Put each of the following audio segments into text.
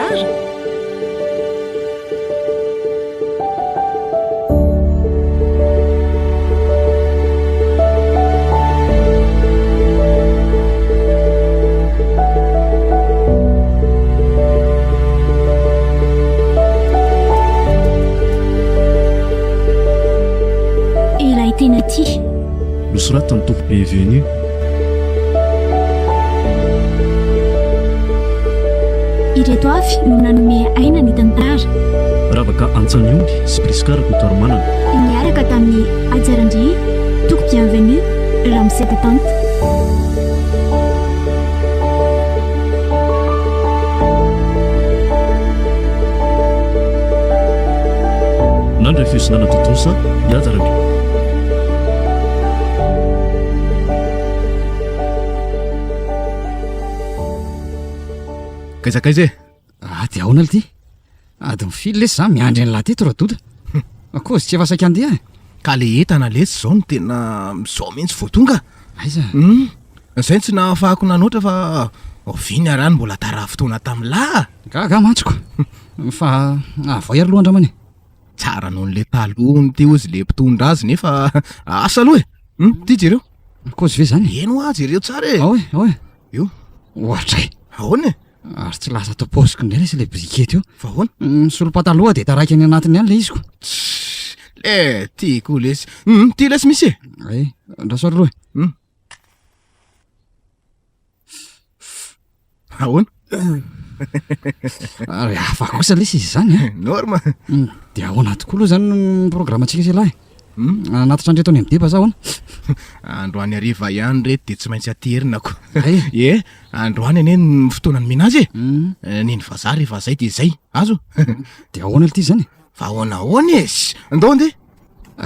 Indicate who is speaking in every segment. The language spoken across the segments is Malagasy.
Speaker 1: tantara. Ilay tena tia.
Speaker 2: Nosoratan'i Toky Bienvenu.
Speaker 1: Ireto avy no nanome aina ny tantara.
Speaker 2: Ravaka Antsaniomby sy Prisca Rakotoarimanana.
Speaker 1: Niaraka tamin'i Haja Randria, Toky Bienvenu, Ramose Tatante.
Speaker 2: Nandray feo sy nanatontosa i Haja Randria.
Speaker 3: Kaiza kaiza e?
Speaker 4: Ah, dia ahoana lty? Adiny firy lesy za miandry an'lah teto Radoda? Kozy tsy efa saika handeha e?
Speaker 3: Ka le entana lesy zao no tena zao mihitsy vao tonga.
Speaker 4: Aiza?
Speaker 3: Hum, zay no tsy nahafahako nanoatra fa oviana ary aho no mbola tara fotoana tamin'lah?
Speaker 4: Gaga mantsy ko! Fa avoay ary aloha andramana e!
Speaker 3: Tsara noho ny le taloha hono ty hozy le mpitondra azy nefa asa aloha e! Hum, ty jereo.
Speaker 4: Kozy ve zany?
Speaker 3: Eny hoa, jereo tsara e!
Speaker 4: Ao e, ao e!
Speaker 3: Io.
Speaker 4: Ohatray!
Speaker 3: Ahoana e?
Speaker 4: Ary tsy lasa tao paosiko indray lesy ilay briquet teo.
Speaker 3: Fa ahoana?
Speaker 4: Misolo pataloha dia taraiky any anatiny any ilay izy ko.
Speaker 3: Tssy, le ty koa lesy. Hum, ty lesy misy e.
Speaker 4: Ay, andraso ary aloha e.
Speaker 3: Hum. Ahoana?
Speaker 4: Ary hafa kosa lesy izy izany a.
Speaker 3: Norme.
Speaker 4: Dia ahoana tokoa aloha izany ny programantsika sy ialahy?
Speaker 3: Hum.
Speaker 4: Hanatitra an'ireto any amin'ny deba sa ahoana?
Speaker 3: Androany hariva ihany reto dia tsy maintsy aterina ko.
Speaker 4: Ay.
Speaker 3: Ie, androany anie ny fotoana nomena azy e.
Speaker 4: Hum.
Speaker 3: Neny vazaha rehefa zay dia zay. Azo?
Speaker 4: Dia ahoana ity izany?
Speaker 3: Fa ahoana ahoana e? Ndao andeha.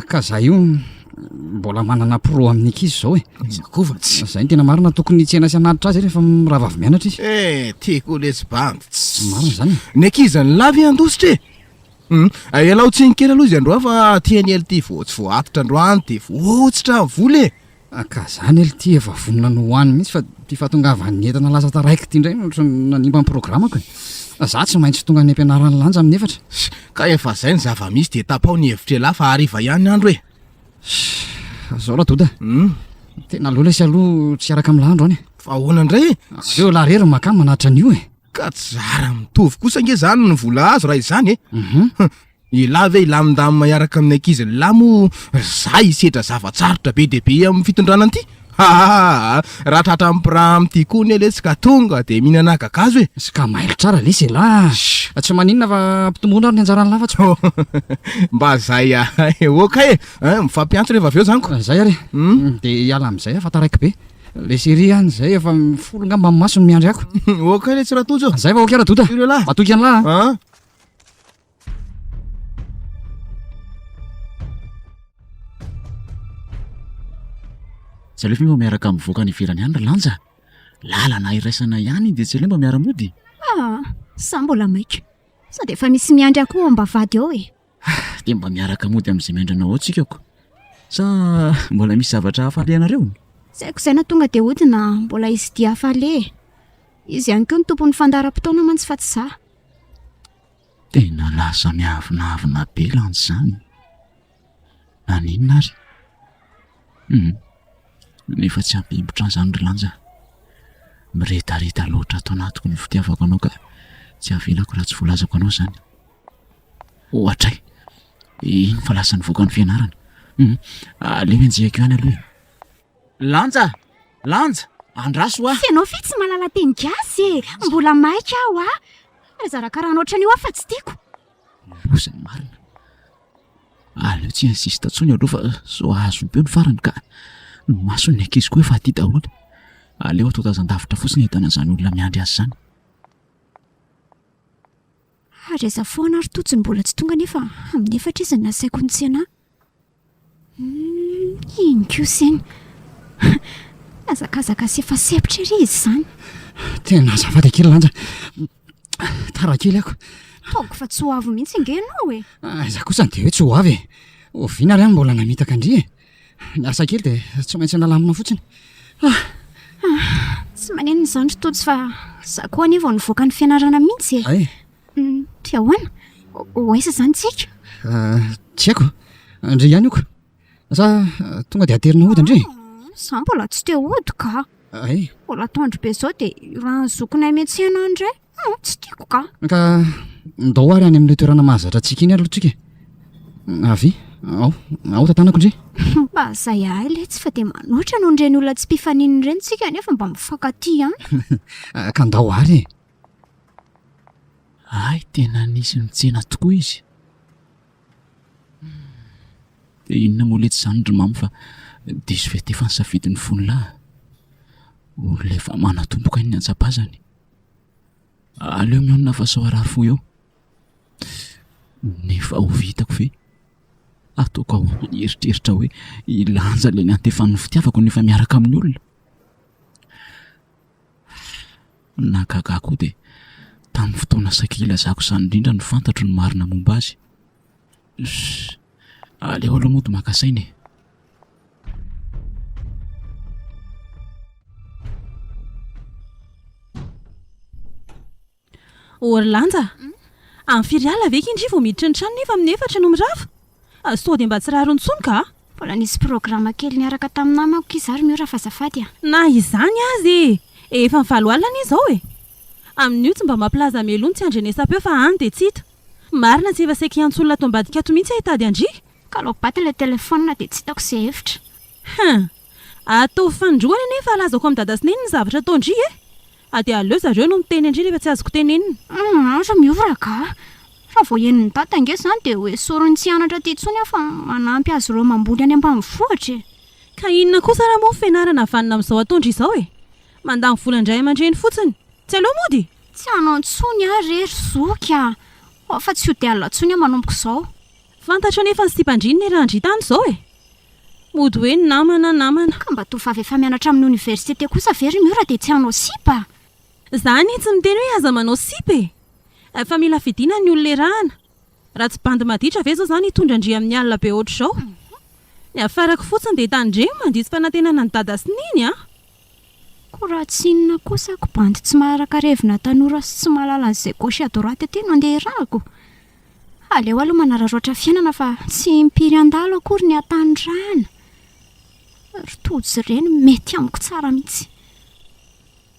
Speaker 4: Ka za io mbola manana pro amin'ny ankizy izao e.
Speaker 3: Iza koa fa tsy.
Speaker 4: Zay no tena marina, tokony hitsena sy hanatitra azy rehefa mirava avy mianatra izy.
Speaker 3: Eh, tiako lesy bandy.
Speaker 4: Marina izany e.
Speaker 3: Ny ankizy ny lavy handositra e. Hum, ialao tsiny kely aloha izy androany fa tian'i LT vao tsy voaatitra androany dia votsitra ny vola e.
Speaker 4: Ka zany LT efa vonona ny ho any mihitsy fa ity fahatongavan'ny entana lasa taraiky ity indray no ohatran'ny nanimba ny programako e. Za tsy maintsy tonga any am-pianaran'i Lanja amin'ny efatra.
Speaker 3: Ka efa zay ny zava-misy dia tapaho ny hevitr'elah fa hariva ihany ny andro e.
Speaker 4: Zao Radoda,
Speaker 3: Hum.
Speaker 4: tena aleo lesy aloha tsy hiaraka amin'lah androany e.
Speaker 3: Fa ahoana indray e?
Speaker 4: Aleo lah rery makà manatitra an'io e.
Speaker 3: Ka tsy zara mitovy kosa ange zany ny vola azo raha izany e.
Speaker 4: Mhm.
Speaker 3: Elah ve hilamindamina hiaraka amin'ny ankizy lah moa za hisedra zava-tsarotra be dia be amin'ny fitondrana an'ity? Hahahaa! Raha tratran'ny mpiraha amin'ity koa anie lesy ka tonga dia mihinana kakazo e!
Speaker 4: Ska mailo tsara lesy elah a! Tsy maninona fa ampitomboina ary ny anjaran'lah fa tsy.
Speaker 3: Mba zay ahay! Ok e! Mifampiantso rehefa avy eo zany ko!
Speaker 4: Zay ary e! Dia hiala amin'izay aho fa taraiky be. Le série any zay efa folo ngamba ny masony miandry ako.
Speaker 3: Ok letsy Ratojo!
Speaker 4: Zay fa ok Radoda!
Speaker 3: Sur elah!
Speaker 4: Matoky an'lah a!
Speaker 3: An!
Speaker 5: Tsy aleo ve mba miaraka mivoaka any ivelany any ry Lanja? Lalana iraisana ihany iny dia tsy aleo mba miara-mody?
Speaker 1: Ah, za mbola maika. Sady efa misy miandry ahy koa ao am-bavahady ao e.
Speaker 5: Dia mba miaraka mody amin'izay miandry anao ao tsika ko. Sa mbola misy zavatra hafa alehanareo?
Speaker 1: Tsy haiko izay na tonga dia hody na mbola hisy dia hafa aleha e. Izy ihany koa no tompon'ny fandaharam-potoana mantsy fa tsy za.
Speaker 5: Tena lasa miavonavona be lany izany. Naninona ary? Hum, nefa tsy hampihembotra ahy izany ry Lanja. Miredareda loatra ato anatiko ny fitiavako anao ka tsy avelako raha tsy voalazako anao izany. Ohatray, iny fa lasa nivoaka ny fianarana. Hum, aleo enjehiko ihany aloha e. Lanja! Lanja! Andraso hoa!
Speaker 1: F'ianao ve tsy mahalala teny gasy e! Mbola maika aho a! Aza rakarahana ohatran'io aho fa tsy tiako.
Speaker 5: Loza ny marina. Aleo tsy insiste intsony aloha fa sao azony be ny farany ka. Ny mason'ny ankizy koa efa aty daholo. Aleo atao tazan-davitra fotsiny ahitana izany olona miandry azy izany.
Speaker 1: Ary aiza foana ary Tojo no mbola tsy tonga nefa amin'ny efatra izy no nasaiko nitsena ahy. Iny kosa iny. Mihazakazaka sy efa sempotra ery izy izany.
Speaker 4: Tena azafady akia ry Lanja. Tara kely ako.
Speaker 1: Ataoko fa tsy ho avy mihitsy ange ianao e.
Speaker 4: Aiza kosa dia hoe tsy ho avy e. Oviana ary aho no mbola namitaka an-dry e. Niasa kely dia tsy maintsy nalamina fotsiny. Ah.
Speaker 1: Tsy maninona izany ry Tojo fa za koa anie vao nivoaka ny fianarana mihitsy e.
Speaker 4: Hay.
Speaker 1: Dia ahoana? Ho aiza izany tsika?
Speaker 4: Tsy haiko. Ndry ihany io ka. Sa tonga dia aterina hody ndry?
Speaker 1: Za mbola tsy te hody ka.
Speaker 4: Ay.
Speaker 1: Mbola atoandro be izao dia raha ny zokinay miantsena any indray, tsy tiako ka.
Speaker 4: Ka ndao ary any amin'ilay toerana mahazatra antsika iny aloha tsika e. Avia, ao, ao tantanako ndry.
Speaker 1: Mba zay ahy letsy fa dia manoatra noho ireny olona tsy mpifaninona ireny tsika nefa mba mifankatia ihany.
Speaker 4: Ka ndao ary e.
Speaker 5: Hay tena nisy nitsena tokoa izy. Dia inona moa letsy izany ry mamy fa diso fiatefa ny safidin'ny fony lahy. Olona efa manatomboka iny ny antsapazany. Aleo mionona fa sao harary fo eo. Nefa ho vitako ve? Ataoko ahoana ny hieritreritra hoe hilanja ilay niantefan'ny fitiavako nefa miaraka amin'ny olona? Ny nahagaga ahy koa dia tamin'ny fotoana saika hilazako izany indrindra no fantatro ny marina momba azy. Ssss, aleo aloha mody maka saina e.
Speaker 6: Ô ry Lanja a! Amin'ny firy alina ve ky ndry vao miditra ny trano nefa amin'ny efatra no mirava? Sao dia mba tsy rariny intsony ka!
Speaker 1: Mbola nisy programa kely niaraka tamin'ny namako ki za ry Miora f'azafady a!
Speaker 6: Na izany aza e! Efa ny valo alina anie izao e! Amin'io tsy mba mampilaza mialoha ny tsy handrenesam-peo fa any dia tsy hita. Marina tsy efa saika hiantso olona ato ambadika ato mihitsy aho hitady an-dry.
Speaker 1: Ka lobaty ilay telephone dia tsy hitako izay hevitra.
Speaker 6: Hum! Ataovy fanindroany anie fa lazako amin'i dada sy neny ny zavatra ataon-dry e! Ah dia aleo zareo no miteny an-dry rehefa tsy azoko tenenina.
Speaker 1: Hum! Ry Miora ka! Raha vao henon'i dada ange izany dia ho esoriny tsy hianatra aty intsony aho fa manampy azy ireo mamboly any ambanivohitra e!
Speaker 6: Ka inona kosa raha moa ny fianarana vanona amin'izao ataon-dry izao e! Mandany volan-dray aman-dreny fotsiny! Tsy aleo mody?
Speaker 1: Tsy hanao intsony aho re ry zoky a! Ao fa tsy hody alina intsony aho manomboka izao.
Speaker 6: Fantatro anefa ny sipan-dry niarahan-dry tany izao e! Mody hoe namana namana.
Speaker 1: Ka mba tovovavy efa mianatra amin'ny oniversite kosa ve ry Miora dia tsy hanao sipa?
Speaker 6: Za anie tsy miteny hoe aza manao sipa e! Fa mila fidiana ny olona iarahana. Raha tsy bandy maditra ve izao zany hitondra an-dry amin'ny alina be ohatr'izao? Ny hafarako fotsiny dia tandremo mandiso fanantenana an'i dada sy neny a!
Speaker 1: Koa raha tsy inona kosa ako bandy tsy maharaka revina tanora sy tsy mahalala an'izay gauche à droite aty no andeha hirahako? Aleo aloha manararaotra fiainana fa tsy impiry handalo akory ny hatanorana. Ry Tojo ireny mety amiko tsara mihitsy.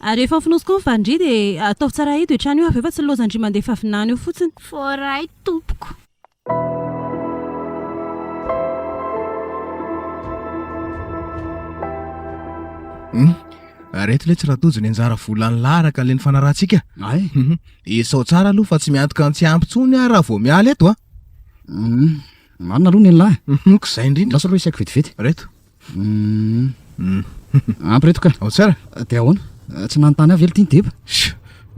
Speaker 6: Ary efa mifonosy koa ny varin-dry dia ataovy tsara eto io trano io avy eo fa tsy lozan-dry mandefa vinany eo fotsiny.
Speaker 1: Voaray tompoko.
Speaker 3: Hum, reto letsy Ratojo ny anjara volan'lah araka le nifanarahantsika.
Speaker 4: Ay.
Speaker 3: Hum, Esao tsara aloha fa tsy miantoka ny tsy ampy tsony aho raha vao miala eto a.
Speaker 4: Hum, marina aloha nen'lah.
Speaker 3: Hum, ko zay indrindra.
Speaker 4: Lasa aloha isaiko vetivety.
Speaker 3: Reto.
Speaker 4: Hum. Ampy reto ka.
Speaker 3: Ao tsara.
Speaker 4: Dia ahoana? Tsy nanontany ahy ve lty ny deba?
Speaker 3: Sh!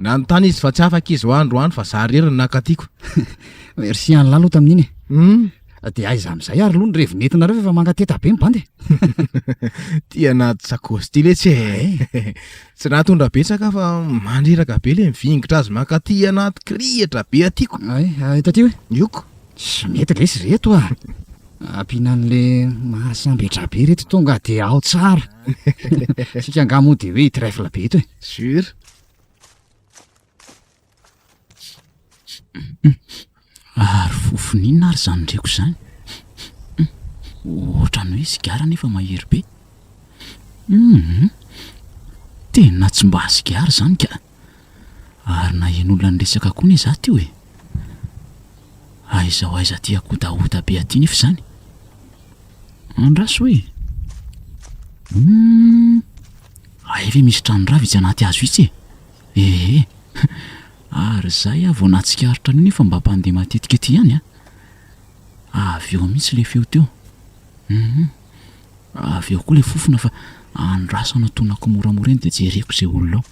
Speaker 3: Nanontany izy fa tsy afaka izy hoa androany fa za irery no nankatiako.
Speaker 4: Merci an'lah aloha tamin'iny e.
Speaker 3: Hum.
Speaker 4: Dia aiza amin'izay ary aloha ny revy nentinareo fa efa mangateta be ny bandy e.
Speaker 3: Ty anaty sakaosy ty letsy e. Tsy nahatondra betsaka fa mandreraka be le mivingitra azy mankaty anaty kirihitra be aty ko.
Speaker 4: Ay, eto aty hoe?
Speaker 3: Ioko.
Speaker 4: Tsy mety lesy reto a! Ampiana an'le mahasambetra be reto tonga de ao tsara. Tsika angaha moa de hoe hi-trèfle be eto e.
Speaker 3: Sur.
Speaker 5: Ary fofona inona ary izany reko izany? Ohatran'ny hoe sigara nefa mahery be. Hum! Tena tsy mba sigara izany ka! Ary naheno olona niresaka koa anie za teo e! Aiza ho aiza aty akodahoda be aty nefa izany? Andraso e! Humm! Hay ve misy trano rava itsy anaty hazo itsy e! Ee! Ary zay aho vao nahatsikaritra an'io nefa mba mpandeha matetika aty ihany an! Avy eo mihitsy ilay feo teo. Humm! Avy eo koa ilay fofona fa andraso anatonako moramora eny dia jereko izay olona ao.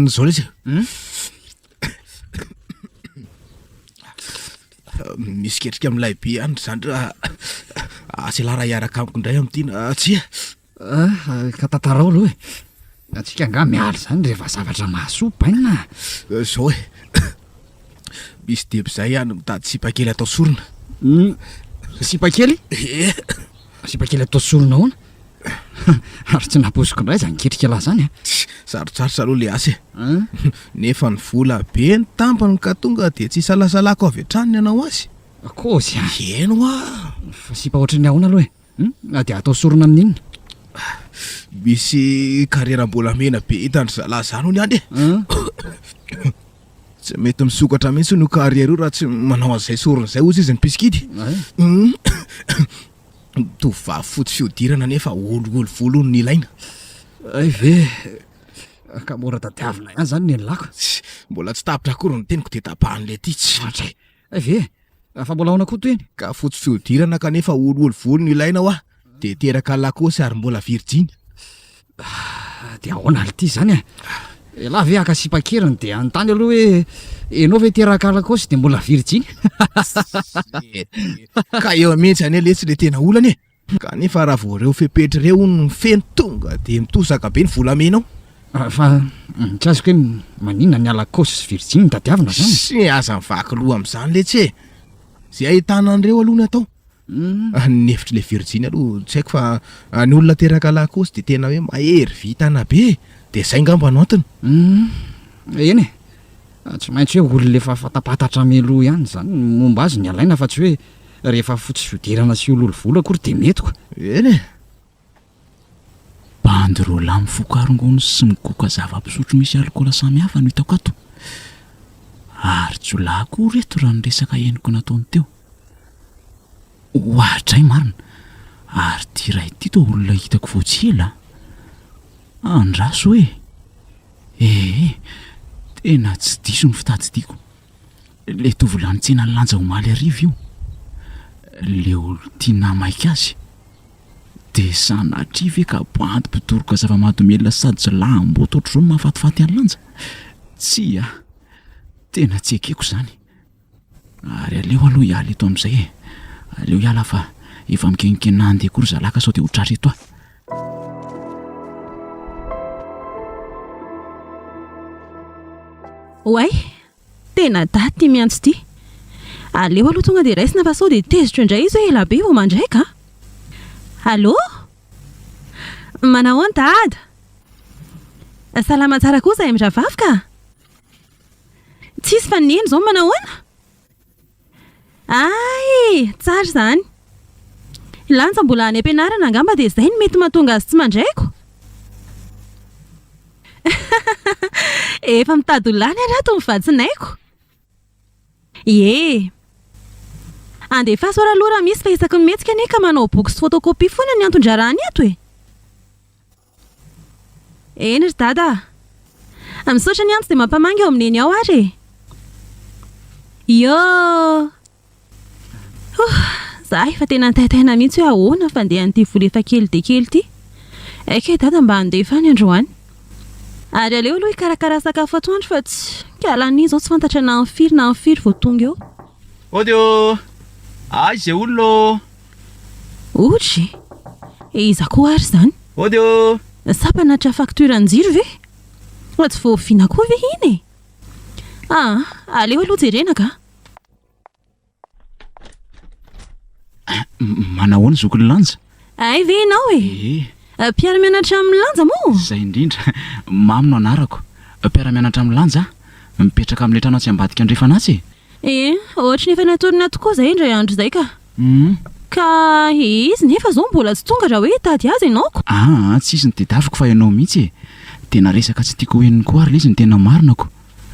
Speaker 3: Zao lesy e. Misy ketrika milay be any ry zandry a. Asa ialahy raha hiaraka amiko indray amin'ity na tsia.
Speaker 4: Ah, ka tantarao aloha e. Antsika angaha miala izany rehefa zavatra mahasoa bainina
Speaker 3: a. Zao e. Misy deba izay any mitady sipa kely atao sorona.
Speaker 4: Hum, sipa kely?
Speaker 3: Ie.
Speaker 4: Sipa kely atao sorona ahoana? Ary tsy nampoiziko indray izany ketrika lahy izany a.
Speaker 3: Sarotsarotra aloha le asa e. Nefa ny vola be ny tambiny ka tonga dia tsy isalasalako avy hatrany ny hanao azy.
Speaker 4: Kôzy a!
Speaker 3: Eny hoa!
Speaker 4: Fa sipa ohatran'ny ahoana aloha e? Hum? Dia atao sorona amin'inona?
Speaker 3: Misy karieram-bolamena be hitan-dry zalahy izany hono any e! Tsy mety misokatra mihitsy hono io carrière io raha tsy manao an'izay sorona izay hozy izy ny mpisikidy. Tovovavy fotsy fihodirana nefa olioly volo hono no ilaina.
Speaker 4: Hay ve? Ka mora tadiavina ihany izany ny an'lako.
Speaker 3: Mbola tsy tapitra akory ny teniko dia tapahan'ilay ty tsy.
Speaker 4: Ohatray. Hay ve? Fa mbola ahoana koa tohiny?
Speaker 3: Ka fotsy fihodirana kanefa olioly volo no ilaina hoa. Dia teraka lakôsy ary mbola virjiny.
Speaker 4: Dia ahoana ry ty izany e? Elah ve haka sipa an-keriny dia hanontany aloha hoe ianao ve teraka lakôsy dia mbola virjiny?
Speaker 3: Ka eo mihitsy anie letsy le tena olana e! Kanefa raha vao ireo fepetra ireo hono no feno tonga dia mitosaka be ny volamena
Speaker 4: ao. Fa tsy azoko hoe maninona ny alakaosy sy virjiny no tadiavina zany?
Speaker 3: Sy aza mivaky loha amin'izany letsy e! Izay ahitana an'ireo aloha no atao. Ny hevitr'ilay virjiny aloha tsy haiko fa ny olona teraka lakôsy dia tena hoe mahery vintana be e! Dia izay ngamba no antony.
Speaker 4: Eny e! Tsy maintsy hoe olona efa fatapantatra mialoha ihany izany ny momba azy ny alaina fa tsy hoe rehefa fotsy fihodirana sy olioly volo akory dia mety ko.
Speaker 3: Eny e!
Speaker 5: Bandy roalahy mifoka rongony sy migoka zava-pisotro misy alikaola samihafa no hitako ato. Ary jiolahy koa reto raha ny resaka henoko nataony teo. Oadray marina! Ary ity iray ity toa olona hitako vao tsy ela a! Andraso e! Ee, tena tsy diso ny fitadidiako. Ilay tovolahy nitsena an'i Lanja omaly hariva io. Ilay olon-tiana maika azy. Dia sanatria ve ka bandy mpidoroka zava-mahadomelina sady jiolahim-boto ohatr'izao no mahafatifaty an'i Lanja? Tsia, tena tsy ekeko izany. Ary aleo aloha hiala eto amin'izay e! Aleo hiala fa efa mikenikena handeha koa ry zalahy ka sao dia ho tratra eto aho.
Speaker 6: Oay! Tena daty ity miantso ity. Aleo aloha tonga dia raisina fa sao dia tezitra indray izy hoe ela be vao mandray ka. Allô? Manahoana Dada? Salama tsara koa izahay mirahavavy ka. Tsisy fa neny izao manahoana? Hay! Tsara izany. Lanja mbola any am-pianarana angamba dia izay no mety mahatonga azy tsy mandraiko. Efa mitady ho lany ary ato ny vatsinaiko. Ie. Andefaso ary aloha raha misy fa isaky ny mihetsika anie ka manao boky sy photocopie foana ny anton-draharahany eto e. Eny ry dada a! Misaotra ny antso dia mampamangy ao amin'i Neny ao ary e! Ioo! Ouh! Za efa tena nitaitaina mihitsy hoe ahoana fandehan'ity vola efa kely dia kely ity. Aika i dada mba handefa any androany. Ary aleo aloha hikarakara sakafo atoandro fa tsy kalan'iny izao tsy fantatra na amin'ny firy na amin'ny firy vao tonga eo.
Speaker 7: Ody ô! Aiza izay olona ô!
Speaker 6: Odry! Iza koa ary izany?
Speaker 7: Ody ô!
Speaker 6: Sa mpanatitra facture-n-jiro ve? Fa tsy voaviana koa ve iny e? Aa, aleo aloha jerena ka!
Speaker 5: Manahoana zokin'i Lanja?
Speaker 6: Hay ve ianao e?
Speaker 5: Ee.
Speaker 6: Mpiara-mianatra amin'i Lanja moa?
Speaker 5: Izay indrindra. Mamy no anarako. Mpiara-mianatra amin'i Lanja aho. Mipetraka amin'ilay trano atsy ambadika andrefana atsy e.
Speaker 6: Ee, ohatry ny efa natorina tokoa izay indray andro izay ka. Ka izy nefa izao mbola tsy tonga raha hoe hitady azy ianao ko.
Speaker 5: Aa, tsy izy no tedaviko fa ianao mihitsy e. Tena resaka tsy tiako ho henony koa ary ilay izy no tena marina ko.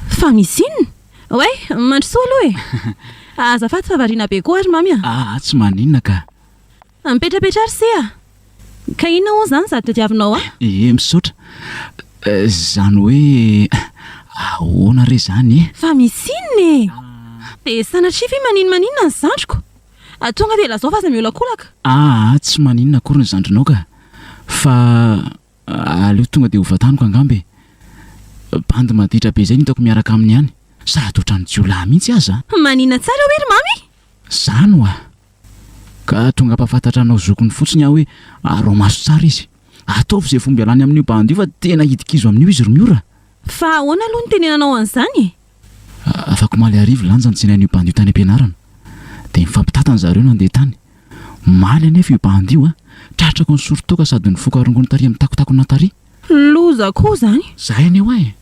Speaker 6: Fa misy inona? Oay, mandrosoa aloha e. Azafady fa variana be koa ary Mamy a.
Speaker 5: Aa, tsy maninona ka.
Speaker 6: Mipetrapetraha ry se a! Ka inona hono izany sady tadiavinao ahy?
Speaker 5: Ie, misaotra. Izany hoe ahoana re izany e?
Speaker 6: Fa misy inona e? Dia sanatria ve maninomaninona ny zandriko? Tonga dia lazao fa aza miolakolaka.
Speaker 5: Aa, tsy maninona akory ny zandrinao ka. Fa aleo tonga dia hovantaniko angamba e. Bandy maditra be izay no hitako miaraka aminy any. Sady ohatran'ny jiolahy mihitsy aza.
Speaker 6: Manina tsara hoe ry Mamy?
Speaker 5: Zany hoa! Ka tonga hampahafantatra anao zokiny fotsiny aho hoe araho maso tsara izy. Ataovy izay fomba ialany amin'io bandy io fa tena hidi-kizo amin'io izy ry Miora.
Speaker 6: Fa ahoana aloha no tenenanao an'izany e?
Speaker 5: Afak'omaly hariva Lanja nitsenain'io bandy io tany am-pianarana. Dia nifampitantana zareo nandeha tany. Omaly anefa io bandy io a! Tratrako nisoro toaka sady nifoka rongony tary amin'ny takotakona tary.
Speaker 6: Loza koa izany.
Speaker 5: Zahay anie hoa e!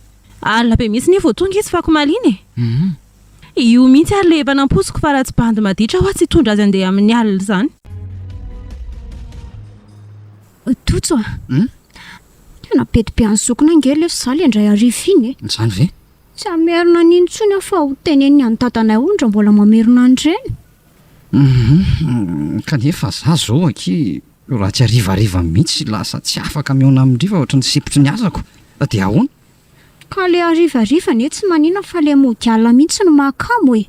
Speaker 6: Alina be mihitsy anie vao tonga izy fa komaly iny e! Io mihitsy ary le efa nampoiziko fa raha tsy bandy maditra hoa tsy hitondra azy handeha amin'ny alina izany.
Speaker 1: Tojo a! Tena bedy be an'i zokinay ange lesy za le indray hariva iny e!
Speaker 4: Izany ve?
Speaker 1: Tsy hamerina an'iny intsony aho fa ho teneniny an'i dadanay hono raha mbola mamerina an'ireny.
Speaker 4: Hum, kanefa za zao akia raha tsy harivariva mihitsy lasa tsy afaka mihaona amin-dry fa ohatran'ny sempotry ny hazako dia ahoana?
Speaker 1: Ka le harivariva anie tsy maninona fa le mody alina mihitsy no mahakamo e!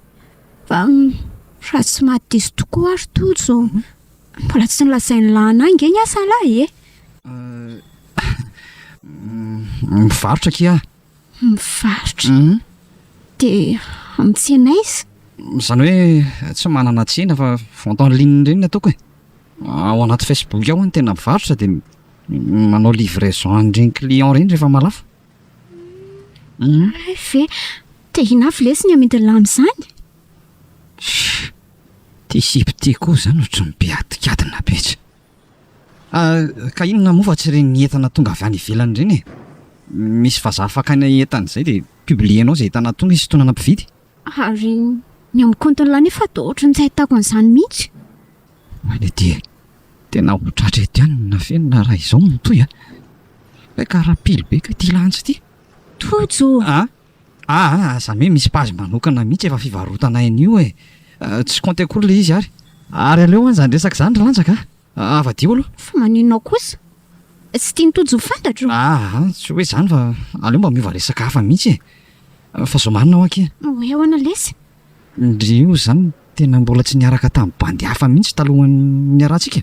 Speaker 1: Fa raha tsy maty diso tokoa ary Tojo, mbola tsy nolazain'i Lana ange ny asa lahy e!
Speaker 4: Mivarotra akia aho.
Speaker 1: Mivarotra? Dia amin'ny tsena aiza?
Speaker 4: Izany hoe tsy manana tsena fa vente en ligne ireny no ataoko e! Ao anaty Facebook ao aho no tena mivarotra dia manao livraison an'ireny client ireny rehefa mahalafo.
Speaker 1: Hay ve! Dia inona avy lesy ny amidin'i Lana izany?
Speaker 4: Ity sipa ity koa izany ohatran'ny be adikadina be tsy. Ka inona moa fa tsy ireny entana tonga avy any ivelany ireny e! Misy vazaha fakana entana izay dia publier-nao izay entana tonga hisintonana mpividy.
Speaker 1: Ary ny amin'ny kaontin'i Lana efa toa ohatran'ny tsy ahitako an'izany mihitsy.
Speaker 4: Any dia tena ho tratra eto ihany ny nafenina raha izao no mitohy a! Hay karaha pily be kay ity lanja ity.
Speaker 1: Tojo!
Speaker 4: A! Aa izany hoe misy page manokana mihitsy efa fivarotana an'io e! Tsy compte akory ilay izy ary. Ary aleo any izany resaka izany ry Lanja ka! Avadio aloha.
Speaker 1: Fa maninona kosa? Tsy tian'i Tojo ho fantatro?
Speaker 4: Aa tsy hoe izany fa aleo mba miova resaka hafa mihitsy e! Fa zao marina hoa akia.
Speaker 1: Hoe ahoana lesy?
Speaker 4: Ndry io izany tena mbola tsy niaraka tamin'ny bandy hafa mihitsy talohan'ny niarahantsika?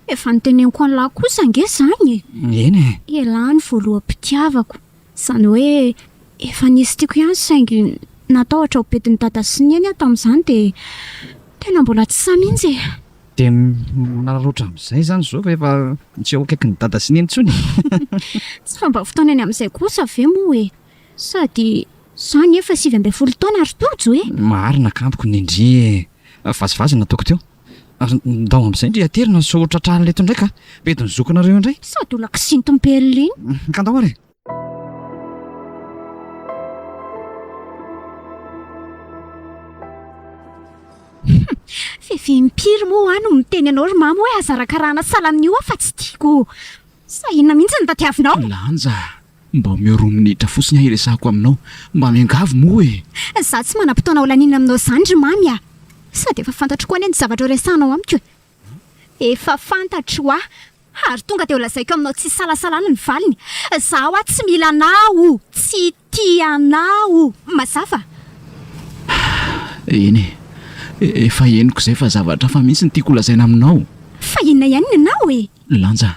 Speaker 1: Efa noteneniko an'lah kosa ange izany e!
Speaker 4: Eny e!
Speaker 1: Elah ny voaloham-pitiavako, izany hoe efa nisy tiako ihany saingy natahotra ho bedin'i dada sy neny aho tamin'izany dia tena mbola tsy sahy mihitsy e!
Speaker 4: Dia manararaotra amin'izay izany izao fa efa tsy eo akaikin'i dada sy neny intsony e!
Speaker 1: Tsy fa mba fotoanany amin'izay kosa ve moa e! Sady za anie efa 19 taona ry Tojo e!
Speaker 4: Marina kamboko ny ndry e! Vazivazy no nataoko teo. Ary ndao amin'izay ndry aterina sao ho tratra alina eto indray ka! Bedin'ny zokinareo indray!
Speaker 1: Sady olona kisintom-pelona iny!
Speaker 4: Ka ndao ary e!
Speaker 1: Hum! F'efa impiry moa aho no miteny anao ry Mamy hoe aza rakarahana sahala amin'io aho fa tsy tiako! Sa inona mihitsy no tadiavinao?
Speaker 5: Lanja! Mba omeo roa minitra fotsiny aho hiresahako aminao. Mba miangavy moa e!
Speaker 1: Izaho tsy manam-potoana holaniana aminao izany ry Mamy a! Sady efa fantatro koa anie ny zavatra horesahanao amiko e! Efa fantatro hoa! Ary tonga dia holazaiko aminao tsy isalasalana ny valiny. Izaho hoa tsy mila anao! Tsy tia anao! Mazava?
Speaker 5: Eny e! Efa henoko izay fa zavatra hafa mihitsy no tiako holazaina aminao.
Speaker 1: Fa inona ihany ny anao e?
Speaker 5: Lanja,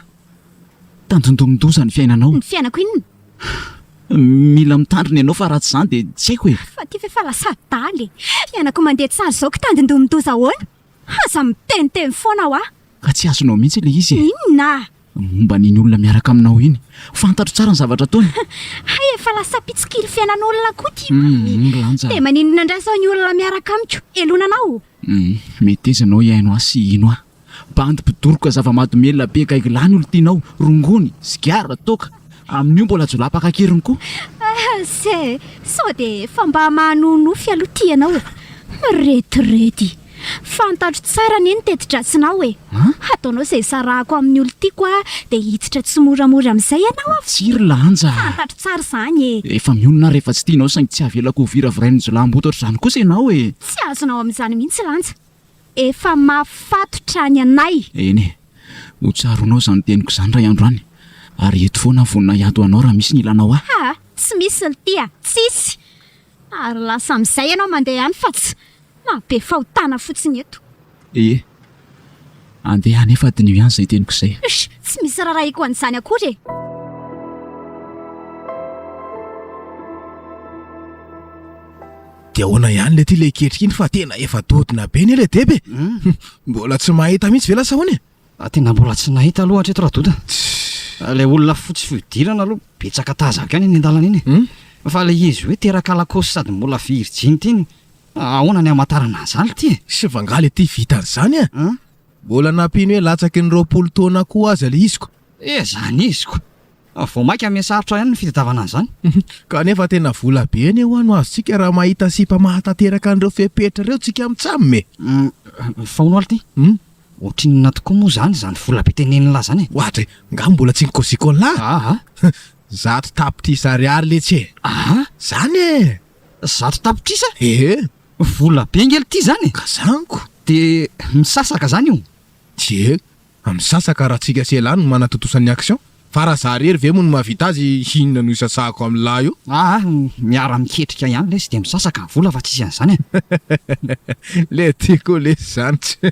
Speaker 5: Tandindomin-doza ny fiainanao.
Speaker 1: Ny fiainako inona?
Speaker 5: Mila mitandrina ianao fa raha tsy izany dia tsy haiko e!
Speaker 1: Fa ty ve fa lasa adala e! Fiainako mandeha tsara izao kitandindomin-doza ahoana? Aza miteniteny foana hoa!
Speaker 5: Ka tsy azonao mihitsy ilay izy e!
Speaker 1: Inona?
Speaker 5: Momba an'iny olona miaraka aminao iny. Fantatro tsara ny zavatra ataony.
Speaker 1: Hay efa lasa mpitsikilo fiainan'olona koa ty mamy!
Speaker 5: Hum, Lanja.
Speaker 1: Dia maninona indray izao ny olona miaraka amiko? Elonanao?
Speaker 5: Hum, meteza ianao hihaino ahy sy hino ahy. Bandy mpidoroka zava-mahadomelina be gaigy lany olo tianao, rongony, sigara, toaka. Amin'io mbola jiolahy mpaka an-keriny koa.
Speaker 1: Ase, sao dia efa mba manonofy aloha ty ianao e. Miretirety. Fantatro tsara anie ny teti-dratsinao e. Ataonao izay hisarahako amin'ny olon-tiako aho dia hiditra tsimoramora amin'izay ianao avy.
Speaker 5: Tsia ry Lanja a!
Speaker 1: Fantatro tsara izany e.
Speaker 5: Efa mionona aho rehefa tsy tianao saingy tsy avelako ho viravirain'ny jiolahimboto ohatr'izany kosa ianao e.
Speaker 1: Tsy azonao amin'izany mihitsy Lanja. Efa mafatotra ny anay.
Speaker 5: Eny e! Ho tsaroanao izany teniko izany ray andro any, ary eto foana aho vonona hiady ho anao raha misy ny ilanao ahy.
Speaker 1: Haa! Tsy misy lty a! Tsisy! Ary lasa amin'izay ianao mandeha any fa tsy mahabe fahotana fotsiny eto.
Speaker 5: Ie! Andeha anefa diniho ihany izay teniko izay.
Speaker 1: Hush! Tsy misy rarahiko an'izany akory e!
Speaker 3: Dia ahoana ihany lety ilay ketrika iny fa tena efa dodona be anie ilay deba e! Mbola tsy mahita mihitsy ve lasa ahoana e?
Speaker 4: Tena mbola tsy nahita aloha hatreto Radoda. Ilay olona fotsy fihodirana aloha betsaka tazako ihany eny an-dalana eny e. Fa ilay izy hoe teraka lakôsy sady mbola virjinity iny, ahoana ny hamantarana an'izany ity e?
Speaker 3: Sy va angaha lety vitan'izany e? Mbola nampiany hoe latsaky ny 20 taona koa aza ilay izy ko.
Speaker 4: Eh zany izy ko! Vao mainka mihasarotra ihany ny fitadiavana an'izany.
Speaker 3: Kanefa tena vola be anie hoa no azontsika raha mahita sipa mahatanteraka an'ireo fepetra ireo tsika mitsam e!
Speaker 4: Fa hono ary ty, ohatrinona tokoa moa izany izany vola be tenenin'lah izany e?
Speaker 3: Ohatry, nga mbola tsy nikôziko an'lah?
Speaker 4: Aa!
Speaker 3: 100 tapitrisa ariary letsy e!
Speaker 4: Aa!
Speaker 3: Zany e!
Speaker 4: 100 tapitrisa?
Speaker 3: Ee!
Speaker 4: Vola be nge lty zany e!
Speaker 3: Ka zany ko!
Speaker 4: De misasaka zany io?
Speaker 3: Ie, misasaka raha tsika sy elah no manatontosa ny action, fa raha za rery ve moa no mahavita azy inona no isasahako amin'lah io?
Speaker 4: Aa, miara miketrika ihany lesy de misasaka ny vola fa tsisy an'izany e!
Speaker 3: Le tiako lesy zany tsy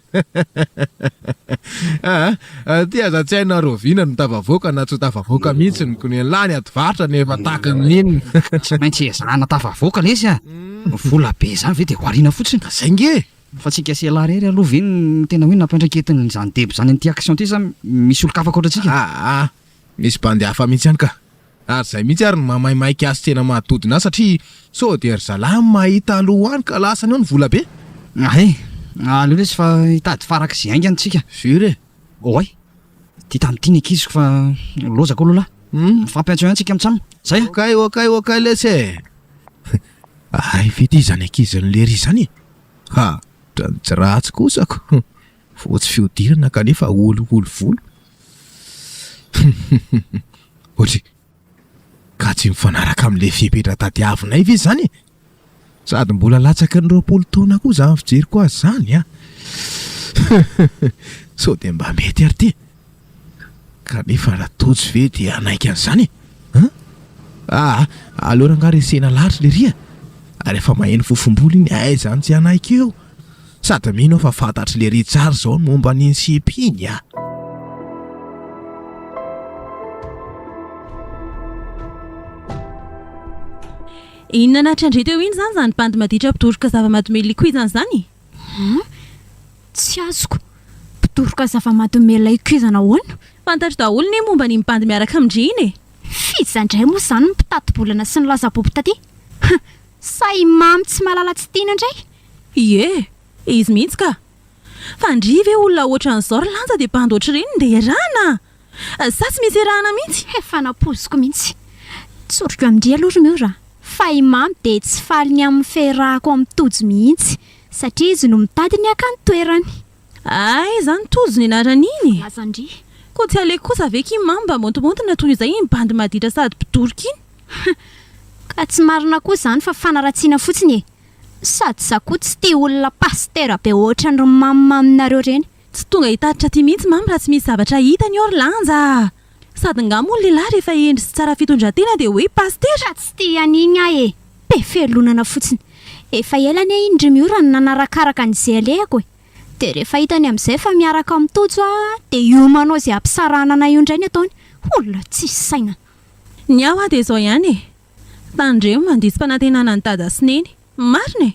Speaker 3: aa, ty aza tsy hay na rahoviana no tafavoaka na tsy ho tafavoaka mihitsy ny ko ny an'lah ny ady varotra no efa tahaka ny inona.
Speaker 4: Tsy maintsy ezahana tafavoaka lesy a! Vola be izany ve dia ho ariana fotsiny?
Speaker 3: Ka zay nge!
Speaker 4: Fa tsika sy elah rery aloha ve no tena hoe nampiandraiketin'izany deba izany an'ity action ity sa misy olon-kafa ankoatra antsika?
Speaker 3: Aa! Misy bandy hafa mihitsy any ka! Ary izay mihitsy ary no mahamaimaika ahy sy tena mahatodina ahy satria sao dia ry zalahy mahita aloha any ka lasany eo ny vola be!
Speaker 4: Hay! Aleo lesy fa hitady farak'izay haingana tsika!
Speaker 3: Sûr e!
Speaker 4: Oay! Ty tamin'ity ny ankiziko fa lozako aloha lahy. Mifampiantso ihany tsika mitsam. Zay a!
Speaker 3: Okay okay okay lesy e! Hay ve ty izany ankizin'i lery izany e! Ha! Ohatran'ny tsy ratsy kosa ko! Fotsy fihodirana kanefa olioly volo. Ohatry ka tsy mifanaraka amin'ilay fepetra tadiavinay ve izany e? Sady mbola latsaky ny 20 taona koa izany fijeriko azy izany an! Sao dia mba mety ary ity? Kanefa raha tojo ve dia hanaiky an'izany e? An? Aa, aleo rangahy resena lahatra lery a! Ary efa maheno fofom-bola iny, aiza no tsy hanaiky eo? Sady mino aho fa fantatr'i lery tsara izao ny momba an'iny sipa iny a!
Speaker 6: Inona natrandre teo iny izany izany bandy maditra mpidoroka zava-mahadomelina ikoizana izany?
Speaker 1: Hum? Tsy azoko. Mpidoroka zava-mahadomelina ikoizana ahoana?
Speaker 6: Fantatro daholo ny momba an'iny bandy miaraka amin-dry iny e!
Speaker 1: F'iza indray moa izany no mpitati-bolana sy nilaza bobo taty? Hum! Sa i Mamy tsy mahalala tsy tiana indray?
Speaker 6: Ie! Izy mihitsy ka! Fa ndry ve olona ohatran'izao ry Lanja dia bandy ohatr'ireny ndeha iarahana? Sa tsy misy iarahana mihitsy?
Speaker 1: Efa nampoiziko mihitsy. Tsoriko amin-dry aloha ry Miora fa i Mamy dia tsy faly ny amin'ny fiarahako amin'i Tojo mihitsy satria izy no mitady ny haka ny toerany.
Speaker 6: Hay izany Tojo ny anaran'iny e!
Speaker 1: Lazan-dry.
Speaker 6: Koa tsy aleoko kosa ve ky Mamy mba montomontina toy izay iny bandy maditra sady mpidoroka iny?
Speaker 1: Ka tsy marina koa izany fa fanaratsiana fotsiny e! Sady za koa tsy tia olona pasitera be ohatran'ry mamimaminareo reny.
Speaker 6: Tsy tonga hitatitra aty mihitsy Mamy raha tsy misy zavatra hitany eo ry Lanja a! Sady nga moa ny lehilahy rehefa hendry sy tsara fitondran-tena dia hoe pasitera?
Speaker 1: Ka tsy tia an'iny aho e! Be fialonana fotsiny. Efa ela anie iny ry Miora no nanarakaraka an'izay alehako e! Dia rehefa hitany amin'izay fa miaraka amin'i Tojo aho dia io manao izay hampisarahana anay io indray ny ataony. Olona tsisy saina.
Speaker 6: Ny ahy hoa dia izao ihany e! Tandremo mandiso fanantenana an'i Dada sy Neny. Marina e!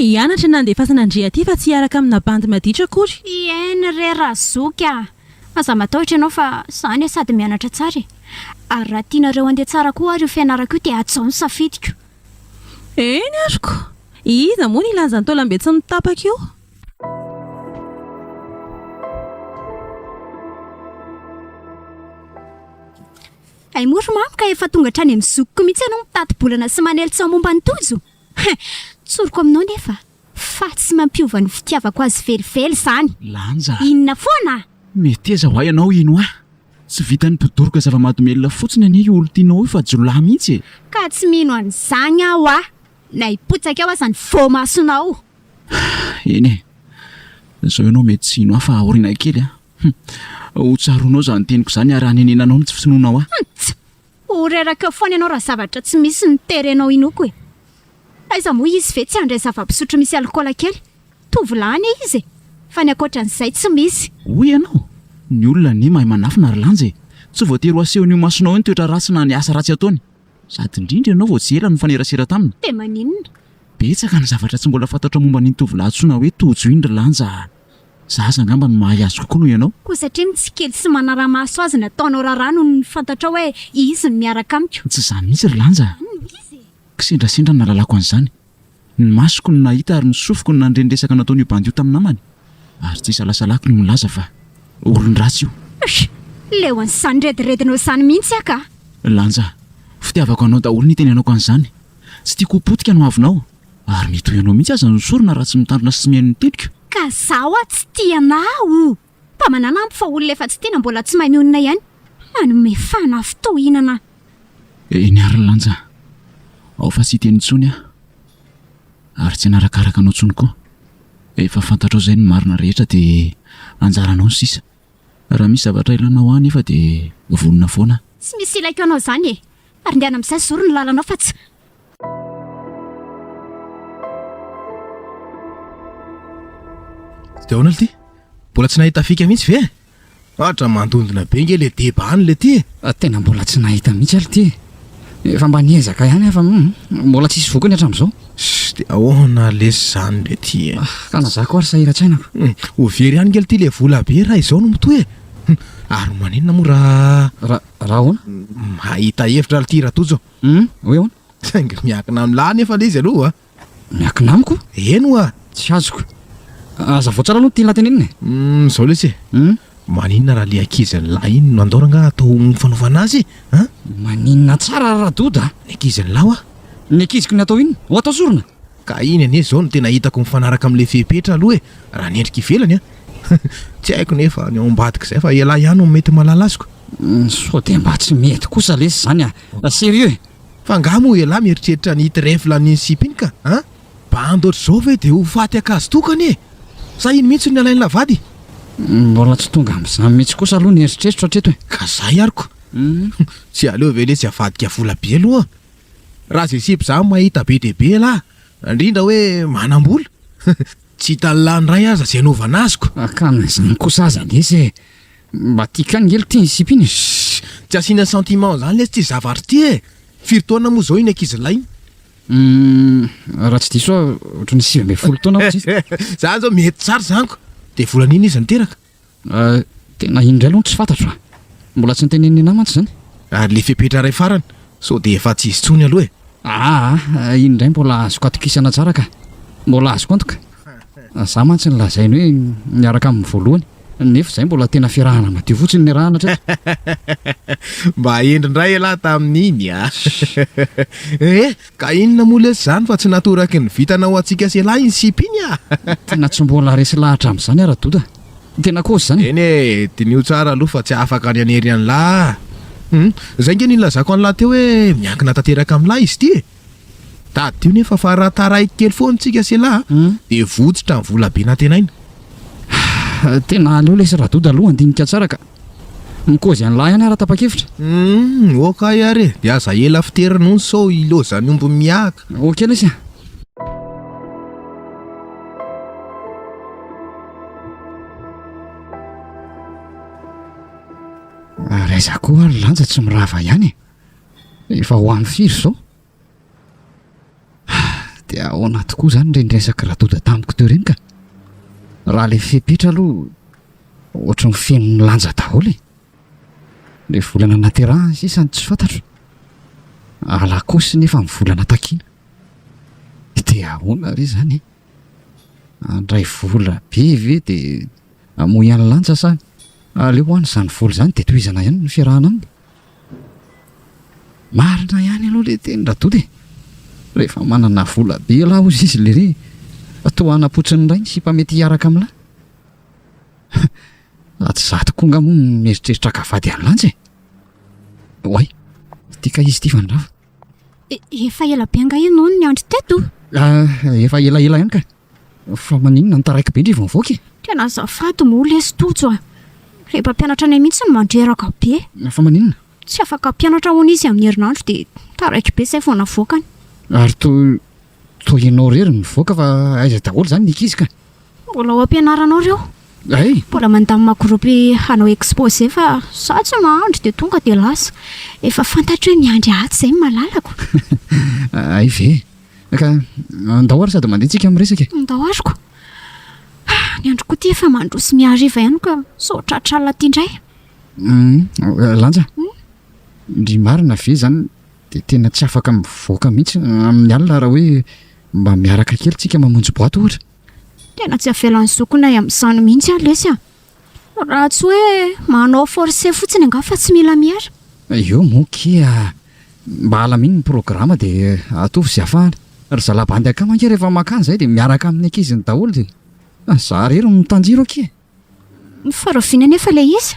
Speaker 6: Hianatra ny nandefasana an-dry aty fa tsy hiaraka amina bandy maditra akory.
Speaker 1: Eny re razoky a! Aza matahotra ianao fa za anie sady mianatra tsara e! Ary raha tianareo handeha tsara koa ary io fianarako io dia hajao ny safidiko.
Speaker 6: Eny ary ko! Iza moa no hilaza ny taolam-be tsy mitapaka io?
Speaker 1: Hay moa ry mamy ka efa tonga hatrany amin'ny zokiko mihitsy ianao mitati-bolana sy manely tsaho momba an'i Tojo? Hein! Tsoriko aminao nefa fa tsy mampiova ny fitiavako azy velively izany!
Speaker 5: Lanja.
Speaker 1: Inona foana?
Speaker 5: Meteza ho ahy ianao hino ahy. Tsy vitan'ny mpidoroka zava-mahadomelina fotsiny anie io olon-tianao io fa jiolahy mihitsy e!
Speaker 1: Ka tsy mino an'izany aho a! Na hipotsaka eo aza ny voamasonao!
Speaker 5: Eny e! Izao ianao mety tsy hino ahy fa aoriana kely a! Hum! Ho tsaroanao izany teniko izany ary hanenenanao ny tsy finoanao ahy.
Speaker 1: Humm! Ho reraka eo foana ianao raha zavatra tsy misy no terenao hinoako e! Aiza moa izy ve tsy handray zava-pisotro misy alikaola kely? Tovolahy anie izy e! Fa ny ankoatran'izay tsy misy.
Speaker 5: Hoy ianao? Ny olona anie mahay manafina ry Lanja e! Tsy voatery ho asehon'io masonao io ny toetra ratsy na ny asa ratsy ataony. Sady indrindra ianao vao tsy ela no nifanerasera taminy.
Speaker 1: Dia maninona?
Speaker 5: Betsaka ny zavatra tsy mbola fantatrao momba an'iny tovolahy antsoina hoe Tojo iny ry Lanja a! Za aza angamba no mahay azy kokoa noho ianao.
Speaker 1: Koa satria mitsikilo sy manara-maso azy ny ataonao raharaha no fantatrao hoe izy no miaraka amiko.
Speaker 5: Tsy izany mihitsy ry Lanja a!
Speaker 1: Izany no izy e!
Speaker 5: Kisendrasendra no nahalalako an'izany. Ny masoko no nahita ary ny sofiko no nandre ny resaka nataon'io bandy io tamin'ny namany. Ary tsy isalasalako ny milaza fa olon-dratsy io.
Speaker 1: Hush! Leo an'izany rediredinao izany mihitsy aho ka!
Speaker 5: Lanja, fitiavako anao daholo ny itenenako an'izany. Tsy tiako ho potika ny hoavinao, ary mety ho ianao mihitsy aza no sorona raha tsy mitandrina sy tsy mihaino ny teniko.
Speaker 1: Ka zaho aho tsy tia anao! Mba manana ampy fa olona efa tsy tiana mbola tsy mahay mionona ihany. Manome fanafitohinana.
Speaker 5: Eny ary Lanja, ao fa tsy hiteny intsony aho. Ary tsy hanarakaraka anao intsony koa. Efa fantatrao izay ny marina rehetra dia anjaranao ny sisa. Raha misy zavatra ilanao ahy anefa dia vonona foana aho.
Speaker 1: Tsy misy ilaiko anao izany e! Ary ndehana amin'izay zoro ny lalanao fa tsy.
Speaker 3: Dia ahoana lty? Mbola tsy nahita fika mihitsy ve? Ohatra mandondona be nge le deba any le ty e!
Speaker 4: Tena mbola tsy nahita mihitsy alo ty e! Efa mba niezaka ihany aho fa hum mbola tsisy vokany hatramin'izao.
Speaker 3: Ssy de ahoana lesy zany le ty e!
Speaker 4: Ka na za koa ary sahiran-tsaina ko.
Speaker 3: Hum ho very ihany nge lty le vola be raha izao no mitohy e! Hum ary maninona moa raha.
Speaker 4: Raha raha ahoana?
Speaker 3: Mahita hevitra lty Ratojo.
Speaker 4: Hum hoe ahoana?
Speaker 3: Saingy miankina amin'lah anefa le izy aloha a!
Speaker 4: Miankina amiko?
Speaker 3: Eny oa!
Speaker 4: Tsy azoko. Hazavao tsara aloha ny tian'lah tenenina e!
Speaker 3: Humm zao lesy e! Maninona raha le ankizin'lah iny no andao rangaha atao fanaovana azy e! An!
Speaker 4: Maninona tsara ry Radoda a!
Speaker 3: Ny ankizin'lah oa!
Speaker 4: Ny ankiziko ny atao inona? Ho atao sorona?
Speaker 3: Ka iny anie zao no tena hitako mifanaraka amin'le fepetra aloha e! Raha ny endrika ivelany an! Tsy haiko nefa ny ao ambadik'izay fa elah ihany no mety mahalala azy ko!
Speaker 4: Sao dia mba tsy mety kosa lesy izany a! Sérieux e!
Speaker 3: Fa angaha moa ialahy mieritreritra ny hitrefle an'iny sipa iny ka an! Bandy ohatr'izao ve dia ho faty ankazo tokana e! Sa iny mihitsy no nalain'lah vady?
Speaker 4: Mbola tsy tonga amin'izany mihitsy kosa aloha ny eritreritro hatreto e!
Speaker 3: Ka zay ary ko! Tsy aleo ve lesy avadika vola be aloha? Raha zay sipa zany mahita be dia be ialahy, indrindra hoe manam-bola! Tsy hitan'lah indray aza zay anaovana azy ko!
Speaker 4: Ka na izany kosa aza lesy e! Mba tiako ihany nge ity ny sipa iny e!
Speaker 3: Shh! Tsy asiana sentiment zany lesy ty zavatra ity e! Firy taona moa zao iny ankizilahy iny?
Speaker 4: Humm, raha tsy diso aho ohatran'ny 19 taona hozy izy.
Speaker 3: Zany zao mety tsara zany ko! Dia volana inona izy niteraka?
Speaker 4: Tena iny indray aloha no tsy fantatro a! Mbola tsy noteneniny anah mantsy izany.
Speaker 3: Ary le fepetra iray farany, sao dia efa tsy izy intsony aloha e!
Speaker 4: Aa, iny indray mbola azoko atokisana tsara ka! Mbola azoko antoka. Za mantsy nolazainy hoe miaraka aminy voalohany. Nefa izay mbola tena fiarahana madio fotsiny niarahana hatreto.
Speaker 3: Mba hendry indray ialahy tamin'iny a! Eh! Ka inona moa lesy izany fa tsy natoraky ny vintana ho antsika sy ialahy iny sipa iny a!
Speaker 4: Tena tsy mbola resy lahatra amin'izany aho Radoda a! Tena kôzy izany e!
Speaker 3: Eny e! Diniho tsara aloha fa tsy afaka ny hanery an'lah. Hum! Izay ange no nilazako an'lah teo hoe miankina tanteraka amin'lah izy ity e! Tadidio nefa fa raha taraiky kely foana tsika sy elah dia votsotra ny vola be nantenaina.
Speaker 4: Tena aleo lesy Radoda aloha handinika tsara ka. Mikozy an'lah ihany aho raha tapa-kevitra.
Speaker 3: Humm ok ary e, dia aza ela fiterina hono sao ilaozan'ny omby miahaka.
Speaker 4: Ok lesy a. Ary aiza koa ary Lanja tsy mirava ihany e? Efa ho amin'ny firy izao? Dia ahoana tokoa izany ireny resak'i Radoda tamiko teo ireny ka? Raha ilay fepetra aloha ohatran'ny feno milanja daholo e! Ilay volana naterahany sisa no tsy fantatro. Alakosy nefa ny volana takiana. Dia ahoana re izany e? Handray vola be ve dia hamoy an'i Lanja sa aleo any izany vola izany dia tohizana ihany ny fiarahana aminy? Marina ihany aloha le teny Radoda e! Rehefa manana vola be elah hozy izy lery fa toa hanam-potsiny indray ny sipa mety hiaraka amin'lah. Raha tsy za tokoa nga moa no mieritreritra haka vady an'i Lanja e! Oay! Ity kay izy ity fa nirava.
Speaker 1: Efa ela be angaha ianao no niandry teto?
Speaker 4: Efa elaela ihany ka. Fa maninona no taraiky be ndry vao mivoaka e?
Speaker 1: Tena azafady moa lesy Tojo a! Ilay mpampianatra anay mihitsy no mandreraka be.
Speaker 4: Fa maninona?
Speaker 1: Tsy afaka hampianatra hono izy amin'ny herinandro dia taraiky be izay vao navoakany.
Speaker 4: Ary toa toa ianao irery no mivoaka fa aiza daholo izany ny ankizy ka?
Speaker 1: Mbola ao am-pianarana ao ireo.
Speaker 4: Hay!
Speaker 1: Mbola mandamina groupe hanao exposé fa za tsy mahandry dia tonga dia lasa. Efa fantatro hoe miandry ahy atsy izay ny malalako.
Speaker 4: Hay ve? Ka andao ary sady mandeha tsika miresaka e.
Speaker 1: Andao ary ko. Ny andro koa ty efa mandroso mihariva ihany ka sao tratra alina aty indray.
Speaker 4: Hum, Lanja. Ndry marina ve zany dia tena tsy afaka mivoaka mihitsy amin'ny alina raha hoe mba miaraka kely tsika mamonjy boite ohatra?
Speaker 1: Tena tsy avelan'ny zokinay amin'izany mihitsy aho lesy a. Raha tsy hoe manao forcé fotsiny angaha fa tsy mila miera.
Speaker 4: Eo moa kia mba alamino ny programa dia ataovy izay afahana. Ry zalahy bandy akama ange rehefa makany izay dia miaraka amin'ny ankiziny daholo dia za irery no mitanjiro akia.
Speaker 1: Fa rahoviana anefa ilay izy?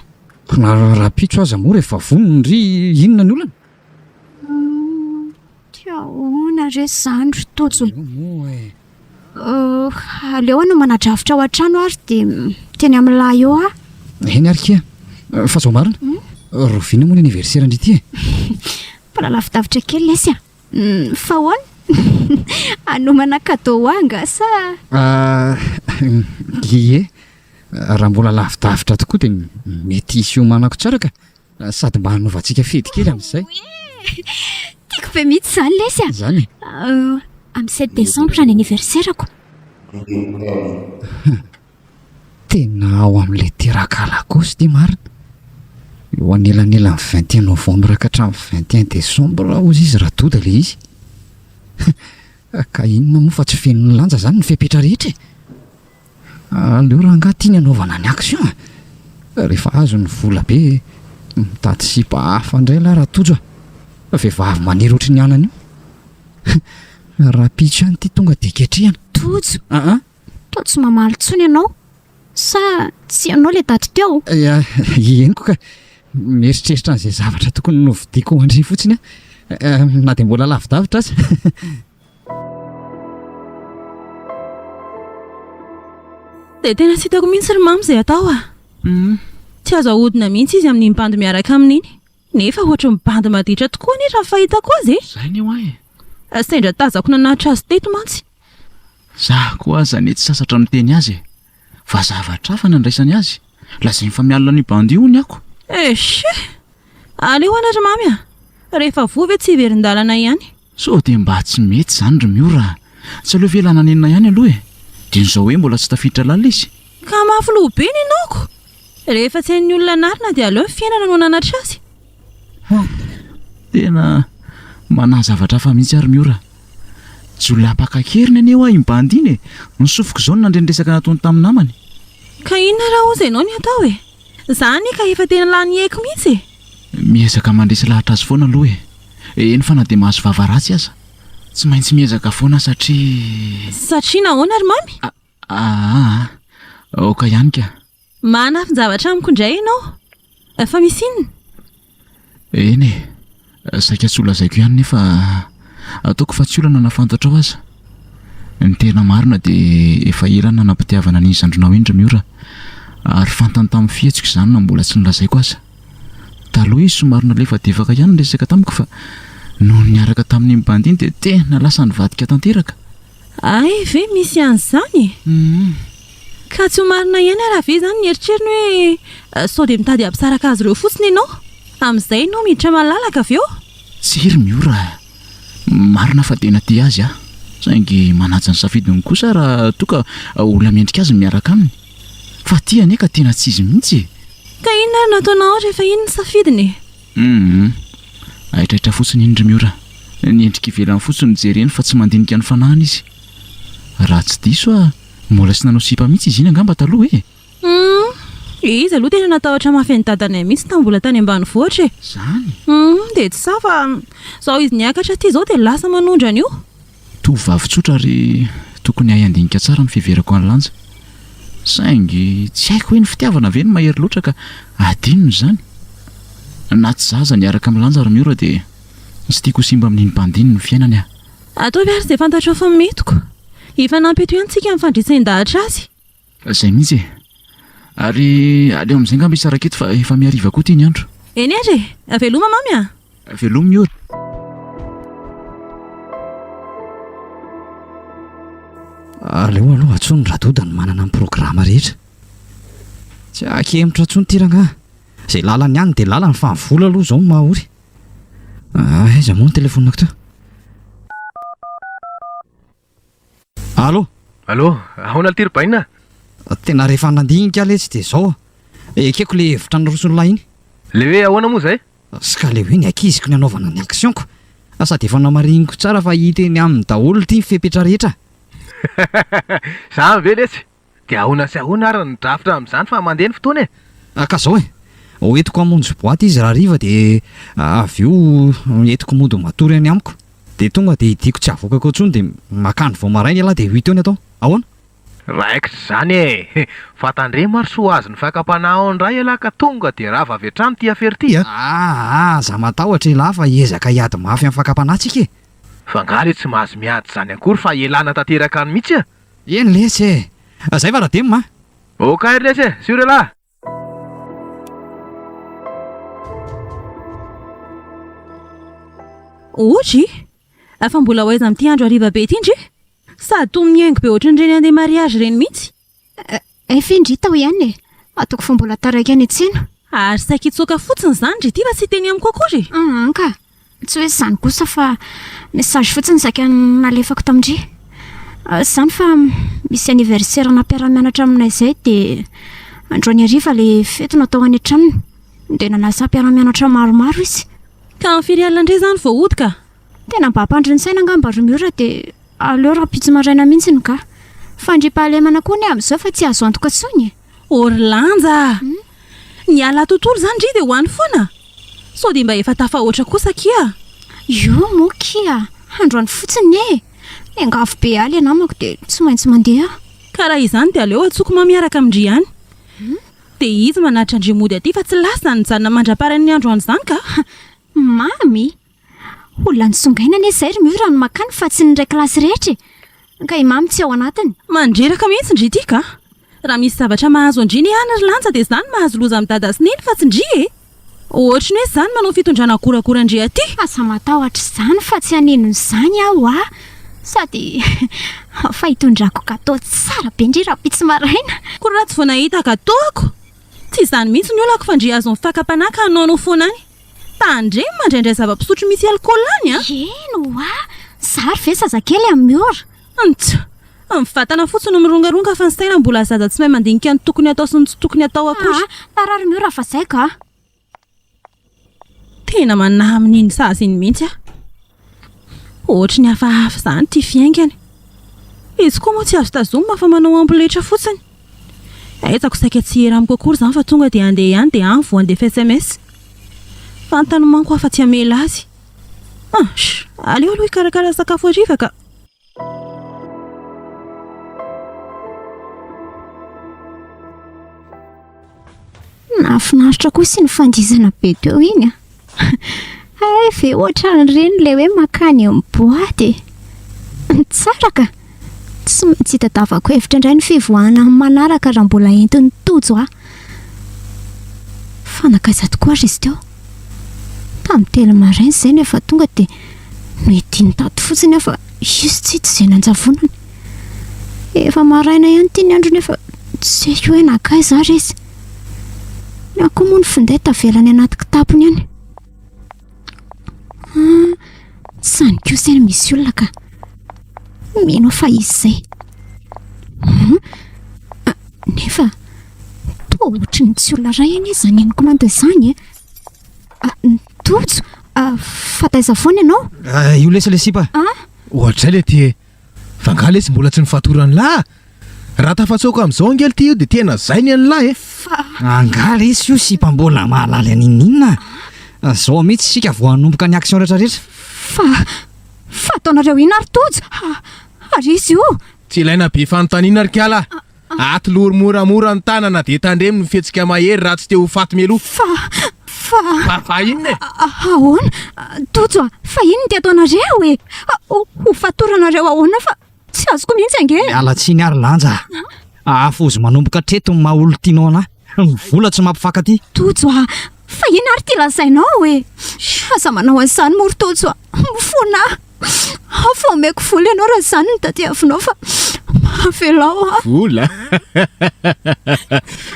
Speaker 4: Na rahampitso aza moa rehefa vonona ndry inona ny olana?
Speaker 1: Dia ahoana re izany ry Tojo?
Speaker 4: Aleo moa e.
Speaker 1: Aleo aho no manadrafitra ao an-trano ary dia miteny amin'ny lahy eo aho.
Speaker 4: Eny ary kia. Fa izao marina, rahoviana moa ny anniversaire-ndry ity e?
Speaker 1: Mbola lavidavitra kely lesy a. Fa ahoana? Hanomana cadeau ho ahy angaha sa?
Speaker 4: Ie, raha mbola lavidavitra tokoa dia mety hisy hiomanako tsara ka. Sady mba hanaovantsika fety kely amin'izay.
Speaker 1: Tiako be mihitsy izany lesy a!
Speaker 4: Izany e?
Speaker 1: Amin'ny sept décembre ny anniversaire-ko.
Speaker 4: Tena ao amin'ilay terakala kosa ity marina. Eo anelanelan'ny 21 novembre ka hatramin'ny 21 décembre hozy izy raha doda ilay izy. Ka inona moa fa tsy feno ny lanja izany ny fepetra rehetra e! Aleo rangahy ty ny anaovana ny action e! Rehefa azo ny vola be, mitady sipa hafa indray lah Ratojo a! Vehivavy maniry ohatry ny anana io. Rahampitso ihany ity tonga dia ketrehana.
Speaker 1: Tojo!
Speaker 4: Aa!
Speaker 1: Toa tsy mamaly intsony ianao. Sa tsy ianao ilay daty teo?
Speaker 4: Henoko ka! Mieritreritra an'izay zavatra tokony novidiako ho an-dry fotsiny aho, na dia mbola lavidavitra aza.
Speaker 6: Dia tena tsy hitako mihitsy ry Mamy izay atao a! Tsy azo ahodina mihitsy izy amin'iny bandy miaraka aminy iny. Nefa ohatry ny bandy maditra tokoa anie raha ny fahitako azy e!
Speaker 5: Izay anie hoa e!
Speaker 6: Sendra tazako nanatitra azy teto mantsy.
Speaker 5: Za koa aza anie tsy sasatra miteny azy e! Fa zavatra hafa ny andraisany azy. Lazainy fa mialona an'io bandy io hono ako.
Speaker 6: Echeh! Aleo ana ry Mamy a! Rehefa voa ve tsy hiverin-dalana ihany?
Speaker 5: Sao dia mba tsy mety izany ry Miora a! Tsy aleo ve lananenina ihany aloha e! Dia izao hoe mbola tsy tafiditra lalina izy.
Speaker 6: Ka mafy loha be ny noko! Rehefa tsy hain'ny olona anarina dia aleo ny fiainana no hananatra azy.
Speaker 5: Tena manahy zavatra hafa mihitsy aho ry Miora a! Jiolahy mpaka an-keriny anie hoa iny bandy iny e! Ny sofiko izao no nandre ny resaka nataony tamin'ny namany.
Speaker 6: Ka inona raha hozy ianao ny atao e? Za anie ka efa tena lany heiko mihitsy e!
Speaker 5: Miezaka mandresy lahatra azy foana aloha e! Eny fa na dia mahazo vava ratsy aza. Tsy maintsy miezaka foana satria.
Speaker 6: Satria nahoana ry Mamy?
Speaker 5: Aa! Aoka ihany ka!
Speaker 6: Manafin-javatra amiko indray ianao. Fa misy inona?
Speaker 5: Eny e! Saika tsy holazaiko ihany nefa ataoko fa tsy olana na fantatrao aza. Ny tena marina dia efa ela no nanam-pitiavana an'iny zandrinao iny ry Miora ary fantany tamin'ny fihetsiko izany na mbola tsy nolazaiko aza. Taloha izy somary nalefadefaka ihany niresaka tamiko fa nony niaraka tamin'iny bandy iny dia tena lasa nivadika tanteraka.
Speaker 6: Hay ve misy an'izany e? Ka tsy ho marina ihany ara ve izany ny eritreriny hoe sao dia mitady hampisaraka azy ireo fotsiny ianao? Amin'izay ianao miditra malalaka avy eo?
Speaker 5: Tsia ry Miora a! Marina fa tena tia azy aho, saingy manaja ny safidiny kosa aho raha toa ka olona mendrika azy ny miaraka aminy. Fa ity anie ka tena tsy izy mihitsy e!
Speaker 6: Ka inona ary no ataonao ao rehefa iny ny safidiny e?
Speaker 5: Humm. Haitraitra fotsiny iny ry Miora. Ny endrika ivelany fotsiny no jereny fa tsy mandinika ny fanahiny izy. Raha tsy diso aho, mbola tsy nanao sipa mihitsy izy iny angamba taloha e!
Speaker 6: Humm. Izy aloha tena natahotra mafy an'i dadanay mihitsy tamin'ny mbola tany ambanivohitra e!
Speaker 5: Izany?
Speaker 6: Humm. Dia tsy sahy fa izao izy niakatra aty izao dia lasa manondrana io.
Speaker 5: Tovovavy tsotra ary tokony hahay handinika tsara ny fiheverako an'i Lanja. Saingy tsy haiko hoe ny fitiavana ve no mahery loatra ka adinony izany? Na tsy za aza niaraka amin'i Lanja ry Miora dia tsy tiako ho simba amin'iny bandy iny ny fiainany aho.
Speaker 6: Ataovy ary izay fantatrao fa mety ko. Hifanampy eto ihany tsika amin'ny fandresen-dahatra azy.
Speaker 5: Izay mihitsy e! Ary aleo amin'izay angamba hisaraka eto fa efa mihariva koa ity ny andro.
Speaker 6: Eny ary e! Veloma Mamy a!
Speaker 5: Veloma Miora.
Speaker 4: Aleo aloha antsoiny Radoda no manana ny programa rehetra. Tsy ahakemotra intsony ity rangahy. Izay lalany any dia lalany fa ny vola aloha izao no mahaory. Aiza moa ny telefaoniko teo? Allo!
Speaker 3: Allo! Ahoana lty ry baina?
Speaker 4: Tena rehefa nandinika aho letsy dia izao, ekeko le hevitra naroson'lah iny.
Speaker 3: Le hoe ahoana moa izay?
Speaker 4: Ska le hoe ny ankiziko ny anaovana ny action-ko. Sady efa namarihiko tsara fa hita eny aminy daholo ity ny fepetra rehetra.
Speaker 3: Zany ve letsy? Dia ahoana sy ahoana ary ny drafitra amin'izany fa mandeha ny fotoana e!
Speaker 4: Ka zao e! Hoentiko hamonjy boite izy rahariva dia avy eo entiko mody matory any amiko. Dia tonga dia hidiako tsy avoakako intsony dia makany vao maraina ialahy dia ho hita eo ny atao. Ahoana?
Speaker 3: Raikitra izany e! Fa tandremo ary soa azon'ny fakam-panahy ao indray ialahy ka tonga dia rava avy hatrany ity afera ity a!
Speaker 4: Aa aza matahotra ialahy fa hiezaka hiady mafy amin'ny fakam-panahy tsika e!
Speaker 3: Fa angaha le tsy mahazo miady izany akory fa ialana tanteraka any mihitsy a!
Speaker 4: Eny lesy e! Zay va Radem a!
Speaker 3: Ok ry lesy e! Sur ialahy!
Speaker 6: Odry! Fa mbola ho aiza amin'ity andro hariva be ity ndry? Sady toa mihaingo be ohatran'ireny handeha mariage ireny mihitsy.
Speaker 1: Hay ve ndry tao ihany e? Ataoko fa mbola taraiky any an-tsena.
Speaker 6: Ary saika hitsoaka fotsiny izany ndry ity fa tsy hiteny amiko akory e!
Speaker 1: An ka! Tsy hoe izany kosa fa message fotsiny saika nalefako tamin-dry. Izany fa misy anniversaire-na mpiara-mianatra aminay izay dia androany hariva ilay fety no atao any an-tranony. Dia nanasa mpiara-mianatra maromaro izy.
Speaker 6: Ka amin'ny firy alina indray izany vao hody ka?
Speaker 1: Tena mba hampandry ny saina angamba ry Miora dia aleo rahampitso maraina mihitsy ny ka. Fandriampahalemana koa anie amin'izao fa tsy azo antoka intsony e!
Speaker 6: Ô ry Lanja a! Ny ala tontolo izany ndry dia ho any foana? Sao dia mba efa tafahoatra kosa akia?
Speaker 1: Io moa kia, androany fotsiny e! Miangavy be ahy ilay namako dia tsy maintsy mandeha aho.
Speaker 6: Ka raha izany dia aleo antsoiko ma miaraka amin-dry ihany. Dia izy manatitra an-dry mody aty fa tsy lasa izany nijanona mandra-paran'ny andro any izany ka!
Speaker 1: Mamy! Olona nisongaina anie izay ry Miora no makany fa tsy ny iray kilasy rehetra e! Ka i Mamy tsy ao anatiny.
Speaker 6: Mandreraka mihitsy ndry ity ka! Raha misy zavatra mahazo an-dry anie any ry Lanja dia za no mahazo loza amin'i Dada sy Neny fa tsy ndry e! Ohatry ny hoe za no manao fitondrana goragora an-dry aty!
Speaker 1: Aza matahotra izany fa tsy haneno izany aho a! Sady fa hitondrako gateau tsara be ndry rahampitso maraina!
Speaker 6: Koa raha tsy vao nahita gateau ako! Tsy izany mihitsy ny olako fa ndry azon'ny fakam-panahy ka hanaonao foana any! Tandremo mandraindray zava-pisotro misy alikaola any a!
Speaker 1: Eny oa! Zary ve zazakely amin'ny ora?
Speaker 6: Nts! Ny vatana fotsiny no mirongaronga fa ny saina mbola zaza tsy mahay mandinika ny tokony atao sy ny tsy tokony atao akory.
Speaker 1: Aa! Tara ry Miora fa zay ka!
Speaker 6: Tena manahy amin'iny zaza iny mihitsy aho. Ohatry ny hafahafa izany ity fiaingany. Izy koa moa tsy azo tazomina fa manao amboletra fotsiny. Aizako saika tsy hiera amiko akory izany fa tonga dia handeha ihany dia any vao handefa sms. Fantany manko aho fa tsy hamela azy. Humm! Aleo aloha hikarakara sakafo hariva ka.
Speaker 1: Nahafinaritra kosa iny fandihizana be teo iny a! Hay ve ohatran'ireny ilay hoe mankany amin'ny boaty e! Tsara ka! Tsy maintsy hitadiavako hevitra indray ny fivoahana amin'ny manaraka raha mbola entin'i Tojo aho. Fa nankaiza tokoa ary izy teo? Tamin'ny telo maraina izay no efa tonga dia nohidiny tato fotsiny aho fa izy tsy hita izay nanjavonany. Efa maraina ihany ity ny andro nefa tsy haiko hoe nankaiza ary izy. Na koa moa ny finday tavela any anaty kitapony any. Ah, tsy any kosa eny misy olona ka. Mino aho fa izy izay. Hmm? Ah, nefa toa ohatry ny tsy olona iray anie izany henoko mandeha izany e. Ah, Tojo, ah, fa taiza foana ianao?
Speaker 4: Ah, io lesy le sipa.
Speaker 1: Ah?
Speaker 3: Ohatr'izay le ty e. Fa nga lesy mbola tsy nifatoran'lah? Raha tafatsoaka amin'izao ange lty io dia tena zay ny an'lah e!
Speaker 1: Fa.
Speaker 4: Angaha lesy io sipa mbola mahalala n'inon'inona? Zao mihitsy isika vao hanomboka ny action rehetra rehetra.
Speaker 1: Fa. Fa ataonareo inona ry Tojo? Ary izy io?
Speaker 3: Tsy ilaina be fanontaniana ry kala a! Atolory moramora ny tanana dia tandremo ny fihetsika mahery raha tsy te ho faty mialoha.
Speaker 1: Fa. Fa.
Speaker 3: Fa fa inona e?
Speaker 1: Ahoana? Tojo a! Fa inona ity ataonareo e? Ho fatoranareo ahoana fa tsy azoko mihitsy ange e!
Speaker 4: Miala tsiny ary Lanja a! Afozy manomboka hatreto ny maha olon-tianao anah. Ny vola tsy mampifankatia.
Speaker 1: Tojo a! Fa inona ary ity lazainao e? Aza manao an'izany moa ry Tojo a! Mifona aho. Fa omeko vola ianao raha izany no tadiavinao fa avelao aho.
Speaker 3: Vola?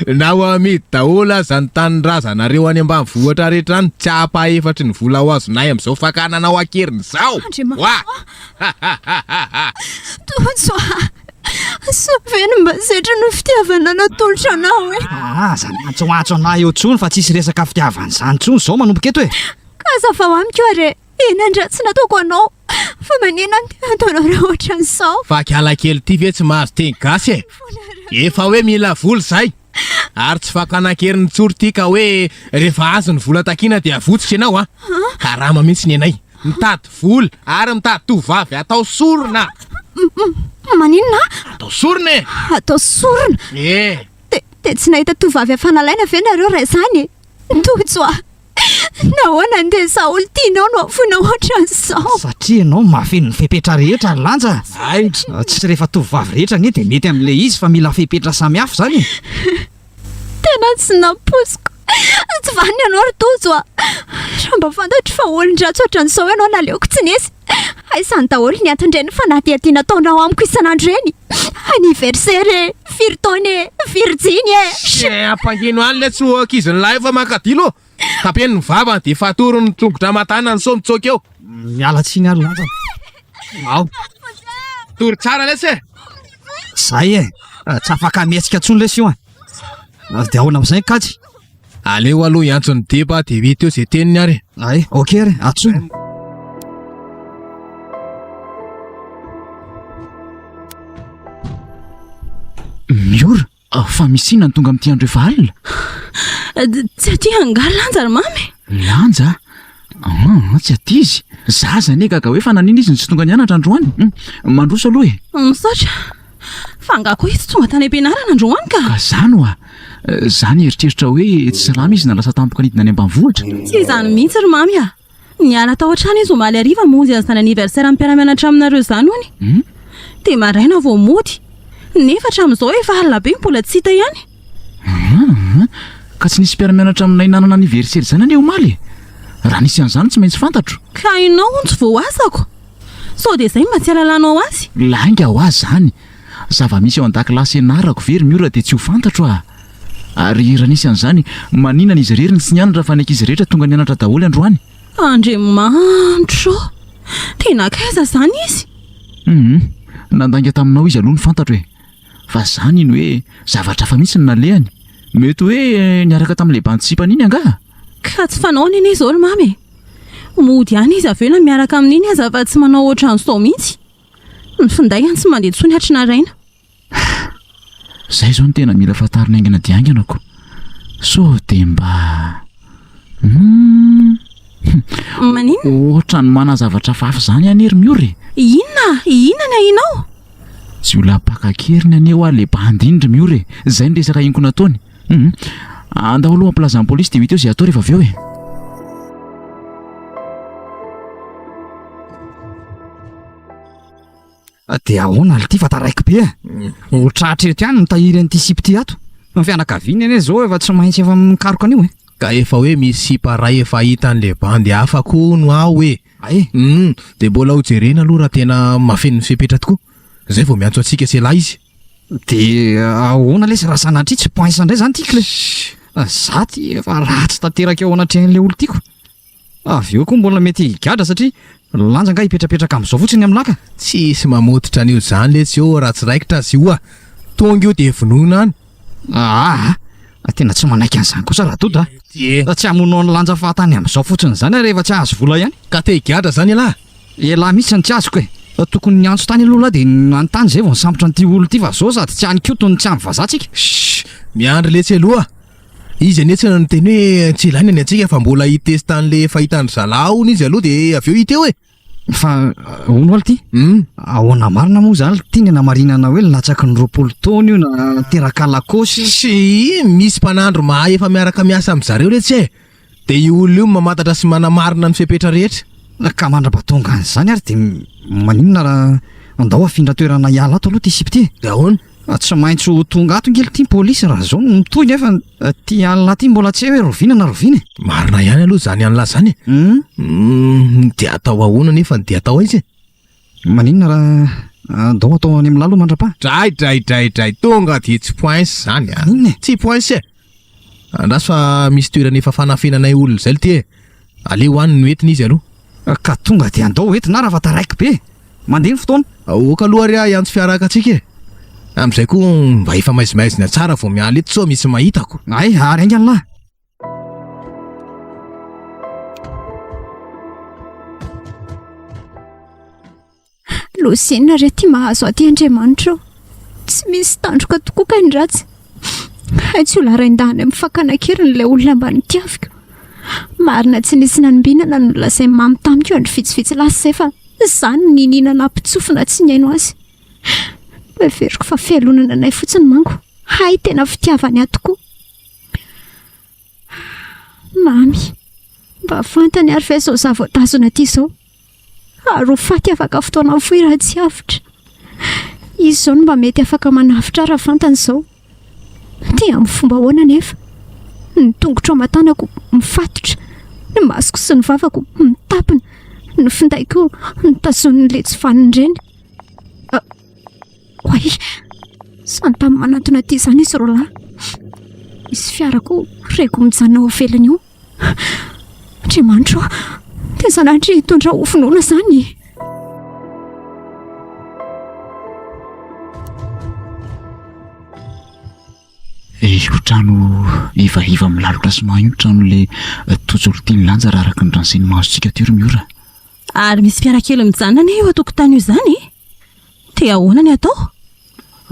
Speaker 3: Na ho amidy daholo aza ny tanindrazanareo any ambanivohitra rehetra any, tsy ampahefatry ny vola ho azonay amin'izao fakana anao an-keriny izao.
Speaker 1: Andriamanitra a! Tojo a! Soa ve ny mba setrin'ny fitiavana natolotra anao e?
Speaker 4: Aza miantsoantso anah eo intsony fa tsisy resaka fitiavana izany intsony izao manomboka eto e!
Speaker 1: Ka hazavao amiko ary e! Inona ny ratsy nataoko anao fa manina no tena ataonareo ohatran'izao?
Speaker 3: Fa kiala kely ity ve tsy mahazo teny gasy e? Efa hoe mila vola izay. Ary tsy fakana an-keriny tsory ity ka hoe rehefa azo ny vola takiana dia avotsitra ianao a! Karama mihitsy ny anay. Mitady vola ary mitady tovovavy atao sorona.
Speaker 1: Maninona?
Speaker 3: Atao sorona e!
Speaker 1: Atao sorona?
Speaker 3: E!
Speaker 1: Dia, dia tsy nahita tovovavy hafa nalaina ve nareo raha izany e? Tojo a! Nahoana no dia izaho olon-tianao no afoinao ohatran'izao?
Speaker 4: Satria ianao mahafeno ny fepetra rehetra ry Lanja a!
Speaker 3: Ay!
Speaker 4: Tsy rehefa tovovavy rehetra anie dia mety amin'ilay izy fa mila fepetra samihafa izany e!
Speaker 1: Tena tsy nampoiziko. Tsy vanona ianao ry Tojo a! Raha mba fantatro fa olon-dratsy ohatran'izao ianao naleoko tsy nisy. Aiza any daholo ny anton'ireny fanadihadiana ataonao amiko isan'andro ireny? Anniversaire e! Firy taona e! Virjiny e!
Speaker 3: Chien ampangino any letsy ho ankizin'ny lahy fa mankadilo ô! Tapeno ny vavany dia fatoro ny tongotra aman-tanany sao mitsoaka eo.
Speaker 4: Miala tsiny ary Lanja. Ao.
Speaker 3: Tory tsara letsy e!
Speaker 4: Zay e! Tsy afaka mihetsika intsony lesy io a! Dia ahoana amin'izay ny kajy?
Speaker 3: Aleo aloha hiantso ny deba dia ho hita eo izay teniny ary e!
Speaker 4: Ay, ok ary, antsoina.
Speaker 5: Miora, fa misy inona no tonga amin'ity andro efa alina?
Speaker 6: Tsy aty angaha Lanja ry Mamy?
Speaker 5: Lanja? Ah, tsy aty izy. Zaza anie gaga hoe fa naninona izy no tsy tonga nianatra androany. Hmm, mandroso aloha e.
Speaker 6: Misaotra. Fa angaha koa izy tsy tonga tany am-pianarana androany ka?
Speaker 5: Ka zany oa. Za nieritreritra hoe tsy salama izy na lasa tampoka nidina any ambanivohitra.
Speaker 6: Tsy izany mihitsy ry Mamy a. Niala tao an-trano izy omaly hariva hamonjy an'izany anniversaire ny mpiara-mianatra aminareo izany hono. Dia maraina vao mody. Nefa hatramin'izao efa alina be mbola tsy hita ihany.
Speaker 5: Aa! Ka tsy nisy mpiara-mianatra aminay nanana anniversaire izany anie omaly e! Raha nisy an'izany tsy maintsy fantatro.
Speaker 6: Ka ianao hono tsy voaasako. Sao dia izay no mba tsy halalanao azy?
Speaker 5: Lainga ho ahy izany. Zava-misy ao an-dakilasy ianarako ve ry Miora dia tsy ho fantatro ah! Ary raha nisy an'izany, maninona izy irery no tsy nianatra fa ny ankizy rehetra tonga nianatra daholo androany?
Speaker 6: Andriamanitra ô! Tena nankaiza izany izy?
Speaker 5: Hum, nandainga taminao izy aloha no fantatro e! Fa za nino hoe zavatra hafa mihitsy no nalehany. Mety hoe niaraka tamin'ilay bandy sipany iny angaha?
Speaker 6: Ka tsy fanaony anie izao ry Mamy e! Mody ihany izy avy eo na miaraka amin'iny aza fa tsy manao ohatran'izao mihitsy. Ny finday any tsy mandeha intsony hatry naraina.
Speaker 5: Zay zao no tena mila fantarina haingana dia haingana ko. Sao dia mba Humm.
Speaker 6: Maninona?
Speaker 5: Ohatran'ny manana zavatra hafahafa izany anie ry Miora e.
Speaker 6: Inona? Inona ny ahianao?
Speaker 5: Jiolahy mpaka an-keriny anie hoa le bandy iny ry Miora e. Zay ny resaka henoko nataony. Humm. Andao aloha hampilaza ny polisy dia ho hita eo izay atao rehefa avy eo e.
Speaker 4: Dia ahoana ry ty fa taraiky be e? Ho tratra eto ihany mitahiry an'ity sipa ity ato. Ny fianakaviany anie izao efa tsy maintsy efa mikaroka an'io e.
Speaker 3: Ka efa hoe misy sipa ray efa hitan'le bandy hafa koa hono aho e.
Speaker 4: Ay.
Speaker 3: Humm, dia mbola ho jerena aloha raha tena mahafeno ny fepetra tokoa. Zay vao miantso antsika sy elah izy.
Speaker 4: Dia ahoana lesy raha sanatria tsy poince indray izany tiako le. Za ty efa ratsy tanteraka eo anatrehan'ilay olon-tiako. Avy eo koa mbola mety higadra satria lanja angaha hipetrapetraka amin'izao fotsiny amin'ny laka?
Speaker 3: Tsisy mamototra an'io zany letsy ô raha tsy raikitra azy io a! Tonga io dia vonoina any.
Speaker 4: Aa! Tena tsy manaiky an'izany kosa Radoda a! Tsy hamono an'i Lanja fahatany amin'izao fotsiny izany aho rehefa tsy hahazo vola ihany.
Speaker 3: Ka te higadra zany ialahy?
Speaker 4: Ialahy mihitsy no tsy azoko e! Tokony niantso tany aloha lahy dia nanontany izay vao nisambotra an'ity olona ity fa zao sady tsy any Koto no tsy any vazaha tsika.
Speaker 3: Shh! Miandry letsy aloha! Izy anie tsy niteny hoe tsy ilaina ny antsika fa mbola hi-test an'le efa hitan-dry zalahy hono izy aloha dia avy eo hita eo e!
Speaker 4: Fa hono ho'a lty, ahoana marina moa zany lty ny anamarinana hoe latsaky ny 20 taona io na teraka lakôsy io?
Speaker 3: Tsia, misy mpanandro mahay efa miaraka miasa amin-dry zareo letsy e! Dia io olona io no mamantatra sy manamarina ny fepetra rehetra.
Speaker 4: Ka mandra-pahatonga an'izany ary dia maninona raha andao afindra toerana hiala ato aloha ity sipa ity e?
Speaker 3: Dia ahoana?
Speaker 4: Tsy maintsy ho tonga ato nge lty ny polisy raha zao no mitohy nefa ty an'lah ty mbola tsy hay hoe roviana na roviana e.
Speaker 3: Marina ihany aloha zany an'lah zany e. Humm dia atao ahoana nefa dia atao aiza e?
Speaker 4: Maninona raha andao atao any amin'lah aloha mandra-paha?
Speaker 3: Dray dray dray dray tonga dia tsy poince zany a!
Speaker 4: Inona e?
Speaker 3: Tsy poince e! Andraso fa misy toerana efa fanafenanay olona izay lty e! Aleo any no entina izy aloha.
Speaker 4: Ka tonga dia andao entina ary fa taraiky be e! Mandeha ny fotoana.
Speaker 3: Aoka aloha ary aho hiantso fiara haka antsika e! Amin'izay koa mba efa maizimaizina tsara vao miala eto sao misy mahita ko.
Speaker 4: Hay, ary haingana lahy.
Speaker 1: Loza inona re ity mahazo aty Andriamanitra ô! Tsy misy tandroka tokoa kay ny ratsy. Hay tsy ho larain-dahiny amin'ny fakana an-keriny ilay olona mba notiaviko. Marina tsy nisy nanombinana no nolazain'i Mamy tamiko andro vitsivitsy lasa izay fa izaho no niniana nampitsofina tsy nihaino azy. Noheveriko fa fialonana anay fotsiny manko. Hay tena fitiavany ahy tokoa. Mamy, mba fantany ary ve izao izaho voatazona aty izao? Ary ho faty afaka fotoana fohy raha tsy avotra. Izy izao no mba mety afaka manavotra ahy raha fantany izao. Dia amin'ny fomba ahoana anefa? Ny tongotro aman-tanako mifatotra, ny masoko sy ny vavako mitapina, ny findaiko notazonin'ilay tsy vanona ireny. Oay! Santany manantona aty izany izy roalahy. Misy fiara koa reko mijanona ao ivelany io. Andriamanitra ô! Dia sanatria hitondra ho vonoina izany e!
Speaker 5: Io trano ivaiva milalotra sy maha io ny tranon'ilay Tojo Olon-tian'i Lanja raha araka ny renseignement azontsika teo ry Miora.
Speaker 6: Ary misy fiara kely mijanona anie eo an-tokotany io izany e! Dia ahoana ny atao?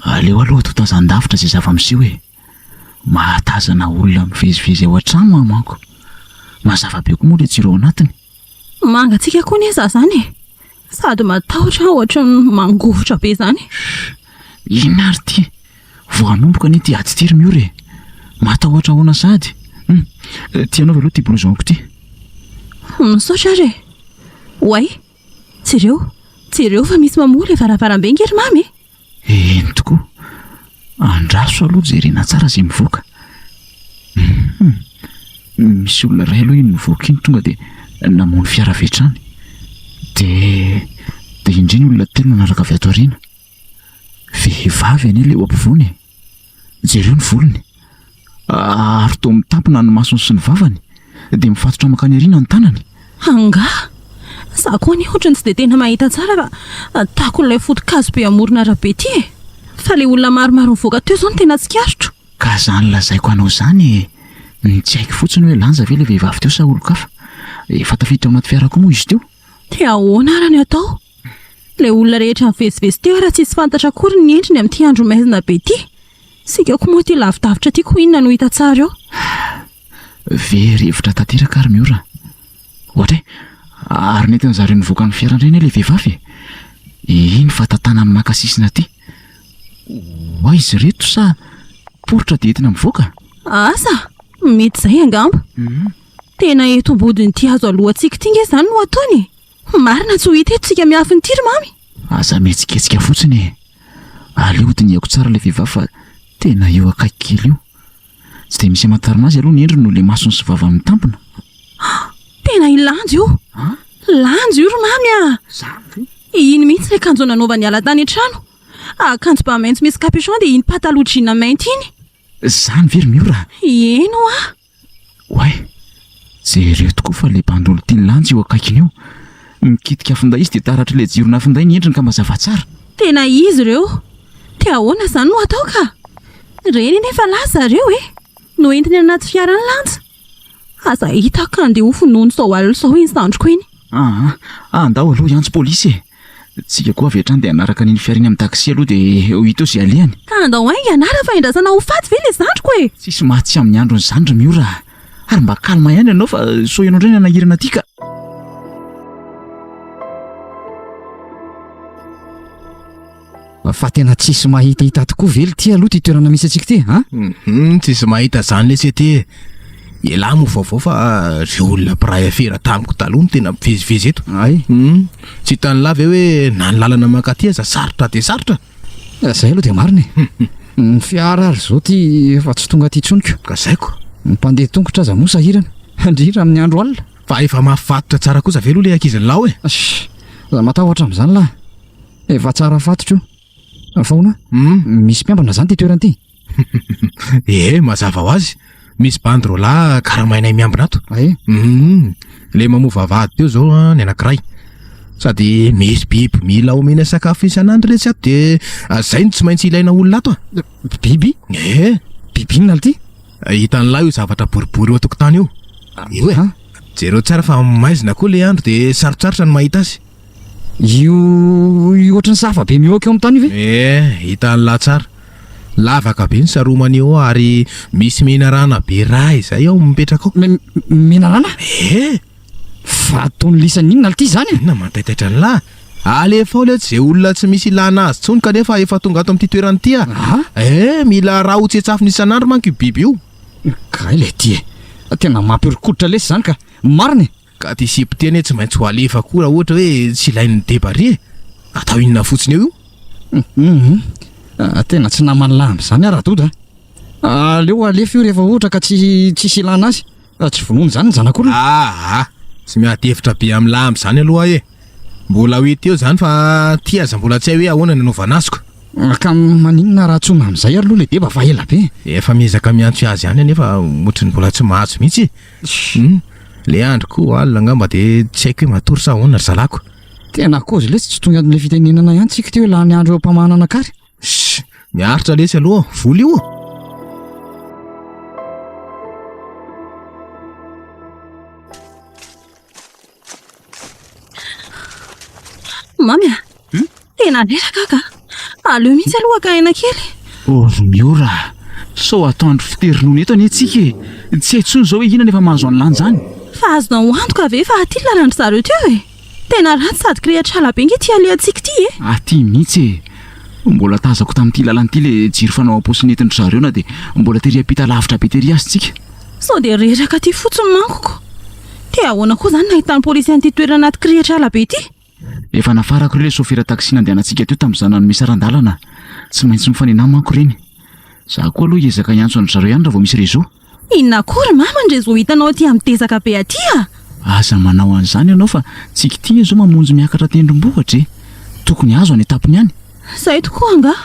Speaker 5: Aleo aloha atao tazan-davitra izay zava-miseho e! Mahatazana olona mivezivezy ao an-trano aho manko. Mazava be koa moa ilay jiro ao anatiny.
Speaker 6: Mangatsiaka koa anie za izany e! Sady matahotra aho ohatran'ny mangovitra be izany.
Speaker 5: Shh! Inona ary ity? Vao hanomboka anie ity ady ity ry Miora e! Matahotra ahoana sahady? Hum! Tianao ve aloha ity blouson-ko ity?
Speaker 6: Misaotra ary e! Oay! Jereo, jereo fa misy mamoha ilay varavarambe ange ry Mamy e!
Speaker 5: Eny tokoa. Andraso aloha jerena tsara izay mivoaka. Hum! Misy olona iray aloha iny nivoaka iny tonga dia namono fiara avy hatrany. Dia dia indray ny olona telo nanaraka avy ato aoriana. Vehivavy anie ilay eo ampovoany e! Jereo ny volony. Ary toa mitampina ny masony sy ny vavany, dia mifatotra mankany aoriana ny tanany.
Speaker 6: Angaha? Za koa anie ohatran'ny tsy dia tena mahita tsara fa takon'ilay foto-kazo be amoron'arabe ity e! Fa ilay olona maromaro nivoaka teo izao no tena tsikaritro.
Speaker 5: Ka zany lazaiko anao zany e! Ny tsy haiko fotsiny hoe lanja ve ilay vehivavy teo sa olon-kafa? Efa tafiditra ao anaty fiara koa moa izy teo.
Speaker 6: Dia ahoana ara ny atao? Ilay olona rehetra nivezivezy teo ara tsisy fantatra akory ny endriny amin'ity andro maizina be ity. Isika koa moa ity lavidavitra ity koa inona no hita tsara eo?
Speaker 5: Very hevitra tanteraka ary Miora. Ohatra e, ary nentin zareo nivoaka ny fiara indray anie ilay vehivavy e! Iny fa tantanany maka sisiny aty. Ho aiza ireto sa poritra dia entina mivoaka?
Speaker 6: Asa! Mety izay angamba. Tena eto ambodin'ity hazo alohantsika ity nge izany no ataony e! Marina tsy ho hita eto tsika miafina ity ry Mamy!
Speaker 5: Aza mihetsiketsika fotsiny e! Aleo dinihako tsara ilay vehivavy fa tena eo akaiky kely io. Tsy dia misy amantarana azy aloha ny endriny noho ilay masony sy vavany mitampina.
Speaker 6: Tena i Lanjo io! Lanjo io ry Mamy a! Iny mihitsy ilay akanjo nanaovany niala tany an-trano. Akanjo ba maitso misy capuchon dia iny pataloha jean mainty iny.
Speaker 5: Izany ve ry Miora?
Speaker 6: Eny hoa!
Speaker 5: Oay! Jereo tokoa fa ilay bandy olon-tian'i Lanja io akaikiny io. Mikitika finday izy dia taratr'ilay jirona finday ny endriny ka mazava tsara.
Speaker 6: Tena izy ireo! Dia ahoana izany no atao ka? Ireny anie efa lasa zareo e! Noentiny any anaty fiara any Lanja. Aza hita ka andeha ho vonoiny izao alina izao iny zandriko iny.
Speaker 5: Aa! Andao aloha hiantso polisy e! Tsika koa avy hatrany dia hanaraka an'iny fiara iny amin'ny taxi aloha dia ho hita eo izay alehany.
Speaker 6: Ka andao haingana ary fa endrasana ho faty ve ilay zandriko e!
Speaker 5: Tsisy maty tsy amin'ny androny izany ry Miora a! Ary mba calme ihany ianao fa sao ianao indray no hanahirana aty ka!
Speaker 4: Fa tena tsisy mahitahita tokoa ve lty aloha ty toerana misy antsika ty a?
Speaker 3: Hum, tsisy mahita zany lesy ety e. Elah moa vaovao fa reo olona mpiray afera tamiko taloha no tena mivezivezy eto.
Speaker 4: Ay.
Speaker 3: Hum, tsy hitan'lah ve hoe na ny lalana mankaty aza sarotra dia sarotra?
Speaker 4: Zay aloha dia marina e. Ny fiara ary zao ty efa tsy tonga aty intsony ko.
Speaker 3: Ka zay ko.
Speaker 4: Ny mpandeha tongotra aza moa sahirana, indrindra amin'ny andro alina.
Speaker 3: Fa efa mafy fatotra tsara kosa ve aloha le ankizin'lah e?
Speaker 4: Shh, aza matahotra amin'izany lah. Efa tsara fatotra io. Fa hono
Speaker 3: Hmm?
Speaker 4: Misy mpiambina zany ty toerana ty?
Speaker 3: Ee, mazava ho azy. Misy bandy roalahy karamainay miambina ato.
Speaker 4: Ay.
Speaker 3: Hmm. Le mamoa vavahady teo zao an, ny anankiray. Sady misy biby mila omena sakafo isan'andro letsy ato dia zay no tsy maintsy ilaina olona ato a.
Speaker 4: Biby?
Speaker 3: Ee.
Speaker 4: Biby inona lty?
Speaker 3: Hitan'lah io zavatra boribory eo an-tokotany io. Io e. Jereo tsara fa maizina koa le andro dia sarotsarotra ny mahita azy.
Speaker 4: Io io ohatran'ny safa be mihoaka eo amin'ny tany io ve?
Speaker 3: Eh, hitan'lah tsara. Lavaka be ny saromany eo ary misy menarana be raha izay ao mipetraka ao.
Speaker 4: Menarana?
Speaker 3: Eh!
Speaker 4: Fa ataon'ny lisany inona lty izany e?
Speaker 3: Inona mahataitaitra an'lah? Alefao letsy izay olona tsy misy ilana azy intsony kanefa efa tonga ato amin'ity toerana ity ah! Eh! Mila raha ho tsetsafina isan'andro manko io biby io.
Speaker 4: Kay le ty e! Tena mampihoron-koditra lesy izany ka! Marina e!
Speaker 3: Ka ty sipa ty anie tsy maintsy ho alefa koa raha ohatra hoe tsy ilain'ny deba ry e! Atao inona fotsiny eo io?
Speaker 4: Hum tena tsy naman'ny lahy amin'izany aho Radoda a! Aleo alefa io rehefa ohatra ka tsy tsisy ilana azy, tsy vonoina izany ny zanak'olona.
Speaker 3: Aa! Tsy miady hevitra be amin'ny lahy amin'izany aloha aho e! Mbola ho hita eo izany fa ty aza mbola tsy hay hoe ahoana ny anaovana azy ko!
Speaker 4: Ka maninona raha antsoina amin'izay aloha ilay deba fa ela be?
Speaker 3: Efa miezaka miantso azy ihany anefa ohatry ny mbola tsy mahazo mihitsy e! Hum, le andro koa alina angamba de tsy haiko hoe matory sa ahoana ry zalako.
Speaker 4: Tena kozy lesy tsy tonga amin'ilay fitenenana ihany tsika teo hoe lany andro eo am-pamahanana kary.
Speaker 3: Shh, miaritra lesy aloha, vola io.
Speaker 6: Mamy a! Tena reraka aho ka! Aleo mihitsy aloha haka aina kely.
Speaker 5: Oh ry Miora a! Sao atoandro fitery ronono eto anie tsika e! Tsy hay intsony izao hoe inona efa mahazo an'i Lanja any.
Speaker 6: Fa azonao antoka ve fa aty ny lalan-dry zareo teo e? Tena ratsy sady kirihatr'ala be nge ity alehantsika ity e!
Speaker 5: Aty mihitsy e! Mbola tazako tamin'ity lalana ity ilay jiro fanao am-paosy nentin-dry zareo na dia mbola tery am-pita lavitra be tery aza tsika.
Speaker 6: Sao dia reraka aty fotsiny manko ko! Dia ahoana koa izany nahitan'ny polisy an'ity toerana anaty kirihatr'ala be ity?
Speaker 5: Efa nafarako ireo ilay sôfera taxi nandehanantsika teo tamin'izaho nanome saran-dalana. Tsy maintsy mifanena manko ireny. Izaho koa aloha hiezaka hiantso an-dry zareo ihany raha vao misy réseau.
Speaker 6: Inona koa ry mama ny réseau hitanao aty amin'ny dezaka be aty a!
Speaker 5: Aza manao an'izany ianao fa tsika ity anie izao mamonjy miakatra tendrombohitra e! Tokony azo any an-tampony any.
Speaker 6: Izay tokoa angaha.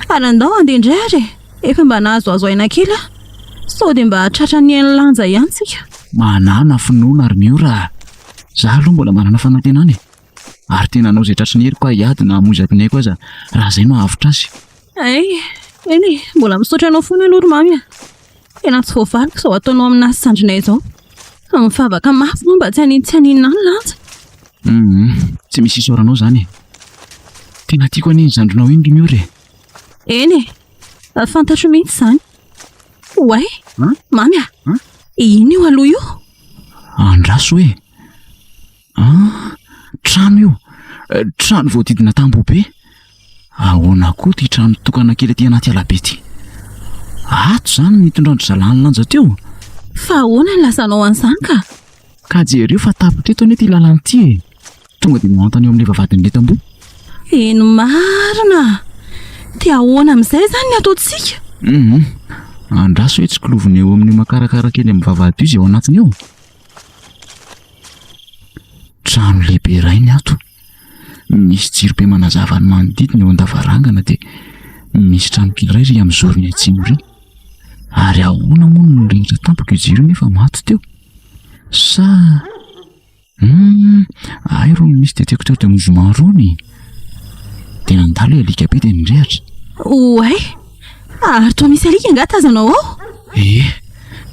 Speaker 6: Ary andao handeha indray ary e! Efa mba nahazoazo aina kely aho. Sao dia mba tratran'ny hain'i Lanja ihany tsika.
Speaker 5: Manàna finoana ry Miora a! Za aloha mbola manana fanantenana e! Ary tena hanao izay tratry ny heriko aho hiady na hamoizako ny aiko aza raha izay no hahavotra azy.
Speaker 6: Hay, eny e, mbola misaotra anao foana aloha ry Mamy a! Tena tsy voavaliko izao ataonao aminà sy zandrinay izao. Mivavaka mafy moa mba tsy haninona tsy haninona any Lanja.
Speaker 5: Hum, tsy misy isaoranao izany e! Tena tiako anie iny zandrinao iny ry Miora e!
Speaker 6: Eny e, fantatro mihitsy izany. Oay, Mamy a! Inona io aloha io?
Speaker 5: Andraso e! Ah, trano io! Trano voadidina tamboho be. Ahoana koa ity trano tokana kely aty anaty ala be ity? Ato izany no nitondran-dry zalahy ny lanja teo?
Speaker 6: Fa ahoana no lazanao an'izany ka?
Speaker 5: Ka jereo fa tapitra eto anie ity lalana ity e! Tonga dia mihantana eo amin'ilay vavahadin'ilay tamboho.
Speaker 6: Eny marina! Dia ahoana amin'izay izany ny ataontsika?
Speaker 5: Hum, andraso hoe tsikilovina eo amin'io makarakara kely amin'ny vavahady io izay ao anatiny eo. Trano lehibe iray ny ato. Misy jiro be manazava ny manodidina eo an-davarangana dia misy trano kely iray ry amin'ny zorony atsimo ry. Ary ahoana moa no nirehitra tampoka io jiro io nefa maty teo? Sa... Humm, hay rony misy détecteur de mouvement rony. Dia nandalo ilay alika be dia nirehatra.
Speaker 6: Oay! Ary toa misy alika angaha tazanao ao?
Speaker 5: Ee,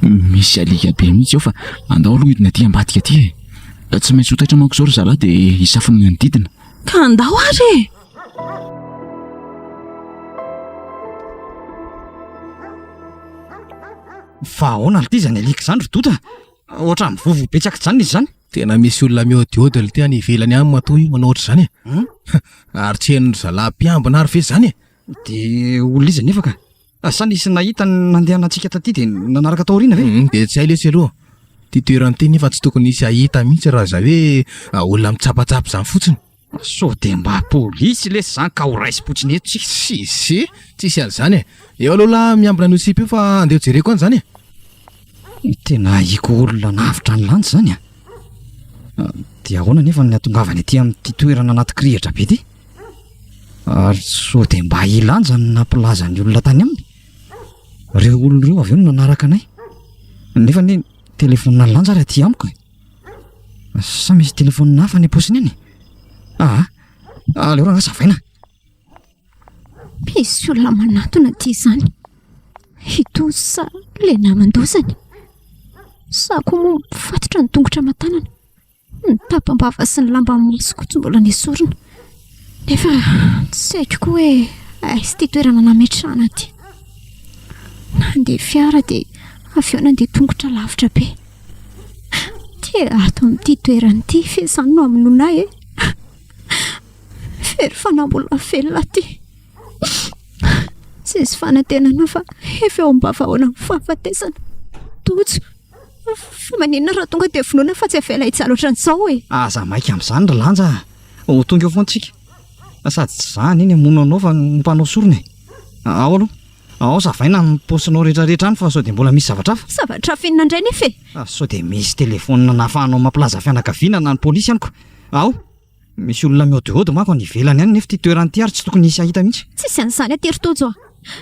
Speaker 5: misy alika be mihitsy ao fa andao aloha hidina aty ambadika aty e. Tsy maintsy ho taitra manko izao ry zalahy dia hisafo ny manodidina.
Speaker 6: Ka andao ary e!
Speaker 4: Fa ahoana ry ty izany alika izany ry Doda? Ohatran'ny mivovo be tsy ankijanona izy izany.
Speaker 3: Tena misy olona miôdiôdy lty any ivelany any matoa io manao ohatr'izany e. Ary tsy henon'ny zalahy mpiambina ary ve izany e?
Speaker 4: Dia olona iza nefa ka? Sa nisy nahita ny nandehanantsika taty dia nanaraka taoriana ve?
Speaker 3: Hum, dia tsy hay lesy aloha. Ity toerana ity nefa tsy tokony hisy hahita mihitsy raha izay hoe olona mitsapatsapa izany fotsiny.
Speaker 4: Sao dia mba polisy lesy izany ka ho raisim-potsiny eto tsika.
Speaker 3: Tsisy, tsisy an'izany e. Eo aloha lahy miambina an'io sipa io fa andeha ho jereko any izany e.
Speaker 4: Tena ahiako olona navotra an'i Lanja izany a! Dia ahoana anefa ny hahatongavany aty amin'ity toerana anaty kirihitra be ity? Ary sao dia mba i Lanja no nampilaza ny olona tany aminy? Ireo olona ireo avy eo no nanaraka anay. Nefa anie telefaonina Lanja ary aty amiko e! Sa misy telefaonina hafa any am-paosiny any? Aa, aleo rangahy savaina.
Speaker 1: Misy olona manatona aty izany. I Tojo sa ilay naman-dozany? Sa koa moa mifatotra ny tongotra aman-tanana? Ny tapam-bava sy ny lamba masoko tsy mbola nesorina. Nefa tsy haiko koa hoe. Aiza ity toerana nametrahana ity? Nandeha fiara dia avy eo nandeha tongotra lavitra be. Dia ato amin'ity toerana ity ve izany no hamonoana ahy e? Very fanahy mbola velona aty. Tsisy fanantenana fa efa eo am-bavahoana ny fahafatesana. Tojo, fa maninona raha tonga dia vonoina fa tsy avela hijaly ohatran'izao e?
Speaker 4: Aza maika amin'izany ry Lanja a! Ho tonga eo foana tsika. Sady tsy za anie ny hamono anao fa ny mpanao sorona e! Ao aloha, ao savaina ny paosinao rehetrarehetra any fa sao dia mbola misy zavatra hafa.
Speaker 1: Zavatra hafa inona indray nefa e?
Speaker 4: Sao dia misy telefaonina nahafahanao mampilaza fianakaviana na ny polisy any ko! Ao! Misy olona mihaodihaody manko any ivelany any nefa ity toerana ity ary tsy tokony hisy hahita mihitsy.
Speaker 1: Tsisy an'izany aty ry Tojo a!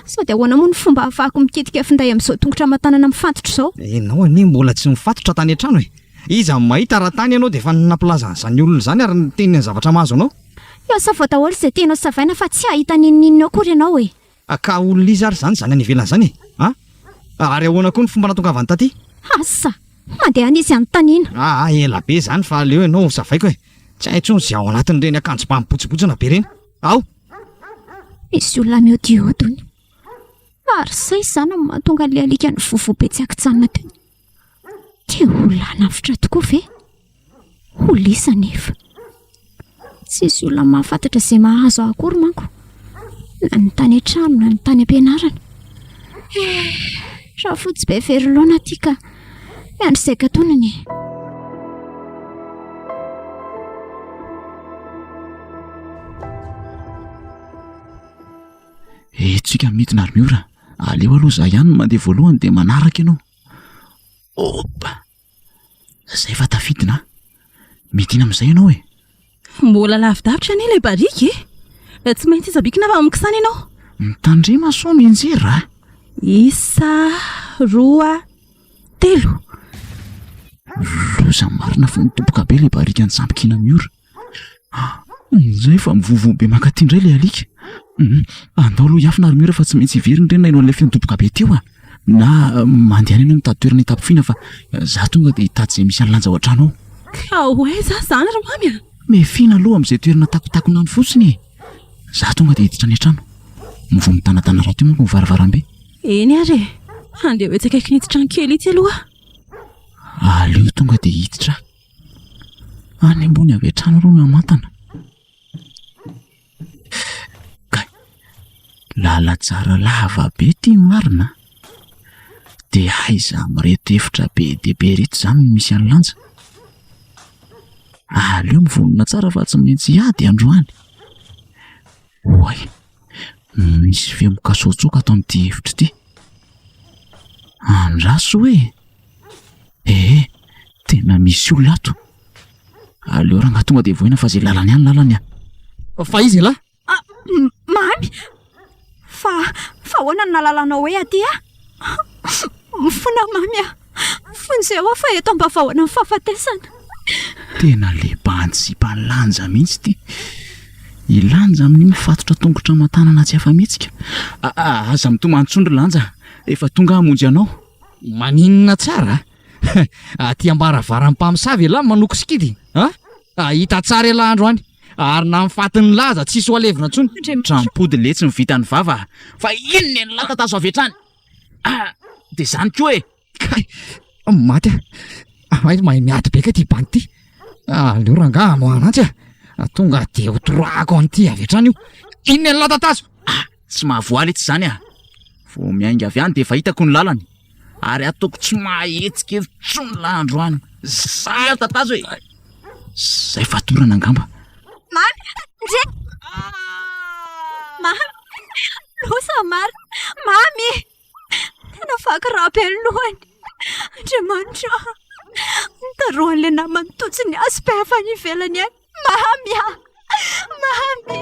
Speaker 1: Sao dia ahoana moa ny fomba ahafahako mikitika finday amin'izao tongotra aman-tanana mifatotra izao?
Speaker 4: Ianao anie mbola tsy mifatotra tany an-trano e! Iza no mahita raha tany ianao dia efa nampilaza an'izany olona izany ary niteny ny zavatra mahazo anao?
Speaker 1: Eo savo daholo izay tianao savaina fa tsy hahita n'inon'inona eo akory ianao e!
Speaker 4: Ka olona iza ary izany izany any ivelany izany e? A? Ary ahoana koa ny fomba natongavany taty?
Speaker 1: Asa! Mandehana izy anontaniana.
Speaker 4: Aa ela be izany fa aleo ianao ho savaiko e! Tsy hay intsony izay ao anatin'ireny akanjo ba mibotsibotsina be ireny. Ao!
Speaker 1: Misy olona mihaodihaody hono. Ary sahy izany no mahatonga an'ilay alika nivovoa be tsy an-kijanona teo. Te ho lany avotra tokoa ve? Ho lisa anefa. Tsisy olona mahafantatra izay mahazo ahy akory manko. Na ny tany an-trano na ny tany am-pianarana. Eh, Rafotsy be very laona aty ka. Miandry izay katoniny e.
Speaker 5: Eh, tsika midina ary Miora. Aleo aloha za ihany no mandeha voalohany dia manaraka ianao. Opa! Zay fa tafidina a! Midina amin'izay ianao e!
Speaker 6: Mbola lavidavitra anie ilay barika e! Tsy maintsy hisabikina fa mikisana ianao.
Speaker 5: Mitandrema sao mianjera a!
Speaker 6: Isa, roa, telo.
Speaker 5: Loza marina fa nidoboka be ilay barika nitsambikina Miora. Izay fa mivovoa be mankaty indray ilay alika. Andao aloha hiafina ary Miora fa tsy maintsy hiverina ireny naheno an'ilay feo nidoboka be teo a. Na mandehana ianao mitady toerana hitapofiana fa za tonga dia hitady izay misy an'i Lanja ao an-trano ao.
Speaker 6: Ka ho aiza aho izany ry Mamy a?
Speaker 5: Miafina aloha amin'izay toerana takotakona any fotsiny e. Za tonga dia hiditra any an-trano. Vao midanadana rahateo manko ny varavarambe.
Speaker 6: Eny ary e. Andeha ho etsy akaikin'itsy trano kely itsy aloha
Speaker 5: aho. Aleo tonga dia hiditra aho. Any ambony avy hatrany aloha no hamantana. Kay, lalantsara lava be ity marina a! Dia aiza amin'ireto efitra be dia be ireto izany no misy an'i Lanja? Aleo mivonona tsara fa tsy maintsy hiady androany. Oay, misy feo mikasoatsoaka ato amin'ity efitra ity. Andraso e! Ee, tena misy olona ato. Aleo rangahy tonga dia vohaina fa izay lalany ihany lalany a.
Speaker 4: Fa iza ialahy?
Speaker 1: Ah, Mamy! Fa, fa ahoana no nahalalanao hoe aty aho? Mifona Mamy a! Vonjeo aho fa eto am-bavahoana ny fahafatesana.
Speaker 5: Tena le bandy sipa lanja mihitsy ity. I Lanja amin'io mifatotra tongotra aman-tanana tsy afa-mihetsika. Aza mitomany intsony ry Lanja, efa tonga aho hamonjy anao.
Speaker 4: Maninona tsara a? Aty ambaravaran'ny mpamosavy ialahy manoko sikidy a? Hahita tsara ialahy androany ary na ny fatin'ny lahy aza tsisy ho alevina intsony.
Speaker 5: Trampody letsy ny vitan'ny vava fa iny nen'lah tatazo avy hatrany. Ah! Dia izany koa e!
Speaker 4: Kay! Maty aho! Hay mahay miady be kay ity bandy ity! Aleo rangaha hamoahana antsy a! Tonga dia ho torahako an'ity avy hatrany io! Iny nen'lah tatazo!
Speaker 5: Ah! Tsy mahavoa letsy izany ah! Vao miainga avy any dia efa hitako ny lalany. Ary ataoko tsy mahahetsika intsony lahy androany. Zay aho tatazo e! Zay fatorana angamba.
Speaker 1: Mamy! Ndre! Mamy! Loza marina! Mamy! Tena vaky rà be ny lohany. Andriamanitra ô! Nitarohan'ilay namany tojo ny hazo be avy any ivelany any. Mamy ah! Mamy!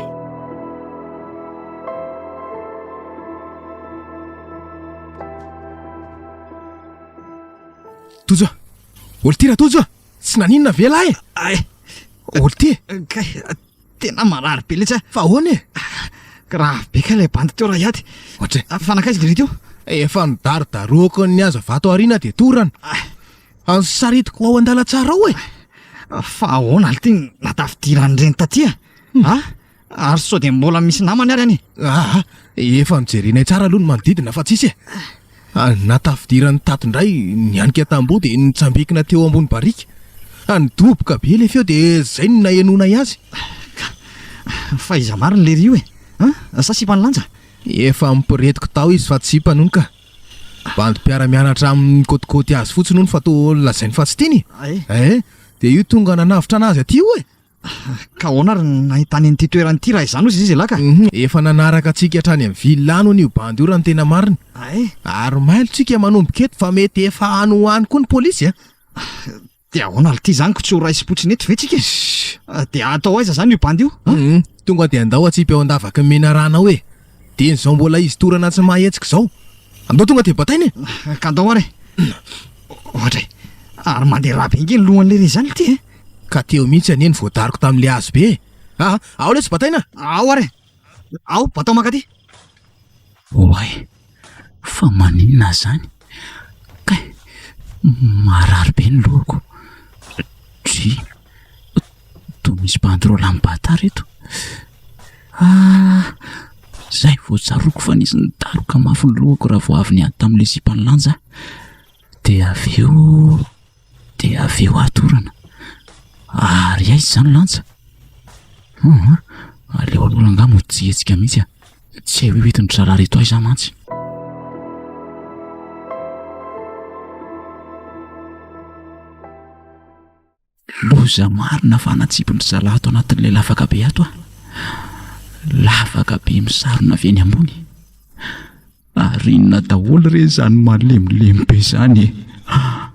Speaker 3: Tojo a! Olo ty Ratojo a! Tsy naninona ve lahy e?
Speaker 4: Ay!
Speaker 3: Olo ty e!
Speaker 4: Kay, tena marary be letsy a!
Speaker 3: Fa ahoana e?
Speaker 4: Grave be kay ilay bandy teo raha hiady.
Speaker 3: Ohatry.
Speaker 4: Fa nankaiza lery teo?
Speaker 3: Efa nidarodarohako ny hazo vato aoriana dia torana. Saritiko ao an-dalantsara ao e!
Speaker 4: Fa ahoana ity natafidiran'ireny taty a? A? Ary sao dia mbola misy namany ary any e?
Speaker 3: Aa, efa nojerenay tsara aloha ny manodidina fa tsisy e. Nahatafidiran'ny tato indray nianika tamboho dia nitsambikina teo ambony barika. Nidoboka be ilay feo dia izay no nahenoanay azy.
Speaker 4: Ka, fa iza marina lery io e? An? Sa sipan'i Lanja?
Speaker 3: Efa miporetiko tao izy fa tsy sipany hono ka. Bandy mpiara-mianatra aminy mikôtikôty azy fotsiny hono fa toa lazainy fa tsy tiany e. Eh, dia io tonga nanavotra anazy aty io e.
Speaker 4: Ka ahoana ary no nahitany an'ity toerana ity raha izany hozy izy elah ka?
Speaker 3: Efa nanaraka antsika hatrany amin'ny ville any hono io bandy io raha ny tena marina. Ary mailo tsika manomboka eto fa mety efa any ho any koa ny polisy a!
Speaker 4: Dia ahoana ary ity izany ko tsy ho raisim-potsiny eto ve tsika e? Dia atao aiza izany io bandy io?
Speaker 3: Tonga dia andao atsipy ao an-davaky ny menarana ao e! Dieny izao mbola izy torana tsy mahahetsika izao. Andao tonga dia bataina
Speaker 4: e! Ka andao ary e! Ohatra e! Ary mandeha rà be ange ny lohan'lery izany ity e!
Speaker 3: Ka teo mihitsy anie no voadariko tamin'ilay hazo be e! Aa! Ao lesy bataina!
Speaker 4: Ao ary e! Ao, batao mankaty!
Speaker 5: Oay! Fa maninona izany? Kay! Marary be ny lohako. Dry! Toa misy bandy roa lahy mibata reto. Ah! Zay vao tsaroako fa nisy nidaroka mafy ny lohako raha vao avy niady tamin'ilay sipan'i Lanja aho. Dia avy eo, dia avy eo atorana. Ary aiza izany Lanja? Hum, aleo aloha rangahy mody tsy hihetsika mihitsy a. Tsy hay hoe hoentin-dry zalahy reto aiza aho mantsy. Loza marina fa natsipin-dry zalahy ato anatin'ilay lavaka be ato aho. Lavaka be misarona avy eny ambony. Ary inona daholo re izany malemilemy be izany e? Ah,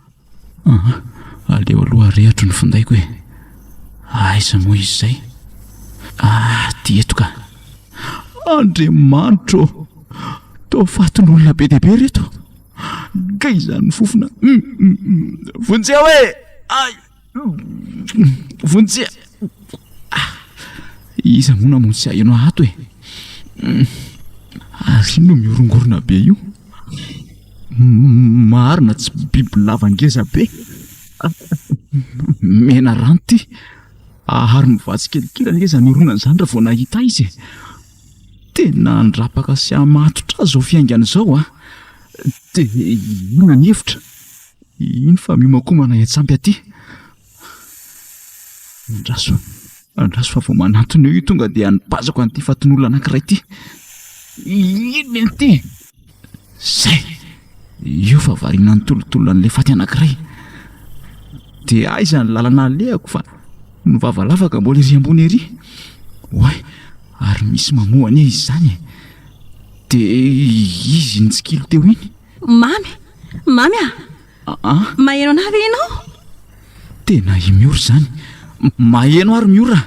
Speaker 5: aleo aloha arehitro ny findaiko e. Aiza moa izy izay? Ah, ty eto ka. Andriamanitro ô! Toa fatin'olona be dia be reto. Kay izany fofona. Vonjeo e! Ay! Vonjeo! Ah! Iza moa namono tsy haheno ahy ato e? Ary inona mihorongorona be io? Marina tsy bibilava ngeza be. Mena rano ity. Ary mivatsy kelikely anie izany horonana izany raha vao nahita ahy izy e. Tena handrapaka sy hamatotra ahy izao fiaingana izao a! Dia inona ny hevitra? Iny fa miomankomana hiantsampy aty. Andraso, andraso fa vao manantona eo io tonga dia anipazako an'ity fatin'olona anankiray ity. Inona ity? Zay! Io fa variana nitolotolona an'ilay faty anankiray. Dia aiza ny lalana alehako fa ny vava lavaka mbola ery ambony ery. Oay, ary misy mamoha anie izy izany e. Dia izy nitsikilo teo iny.
Speaker 6: Mamy! Mamy a!
Speaker 5: An?
Speaker 6: Maheno anah ve ianao?
Speaker 5: Tena i Miora izany. Maheno aho ry Miora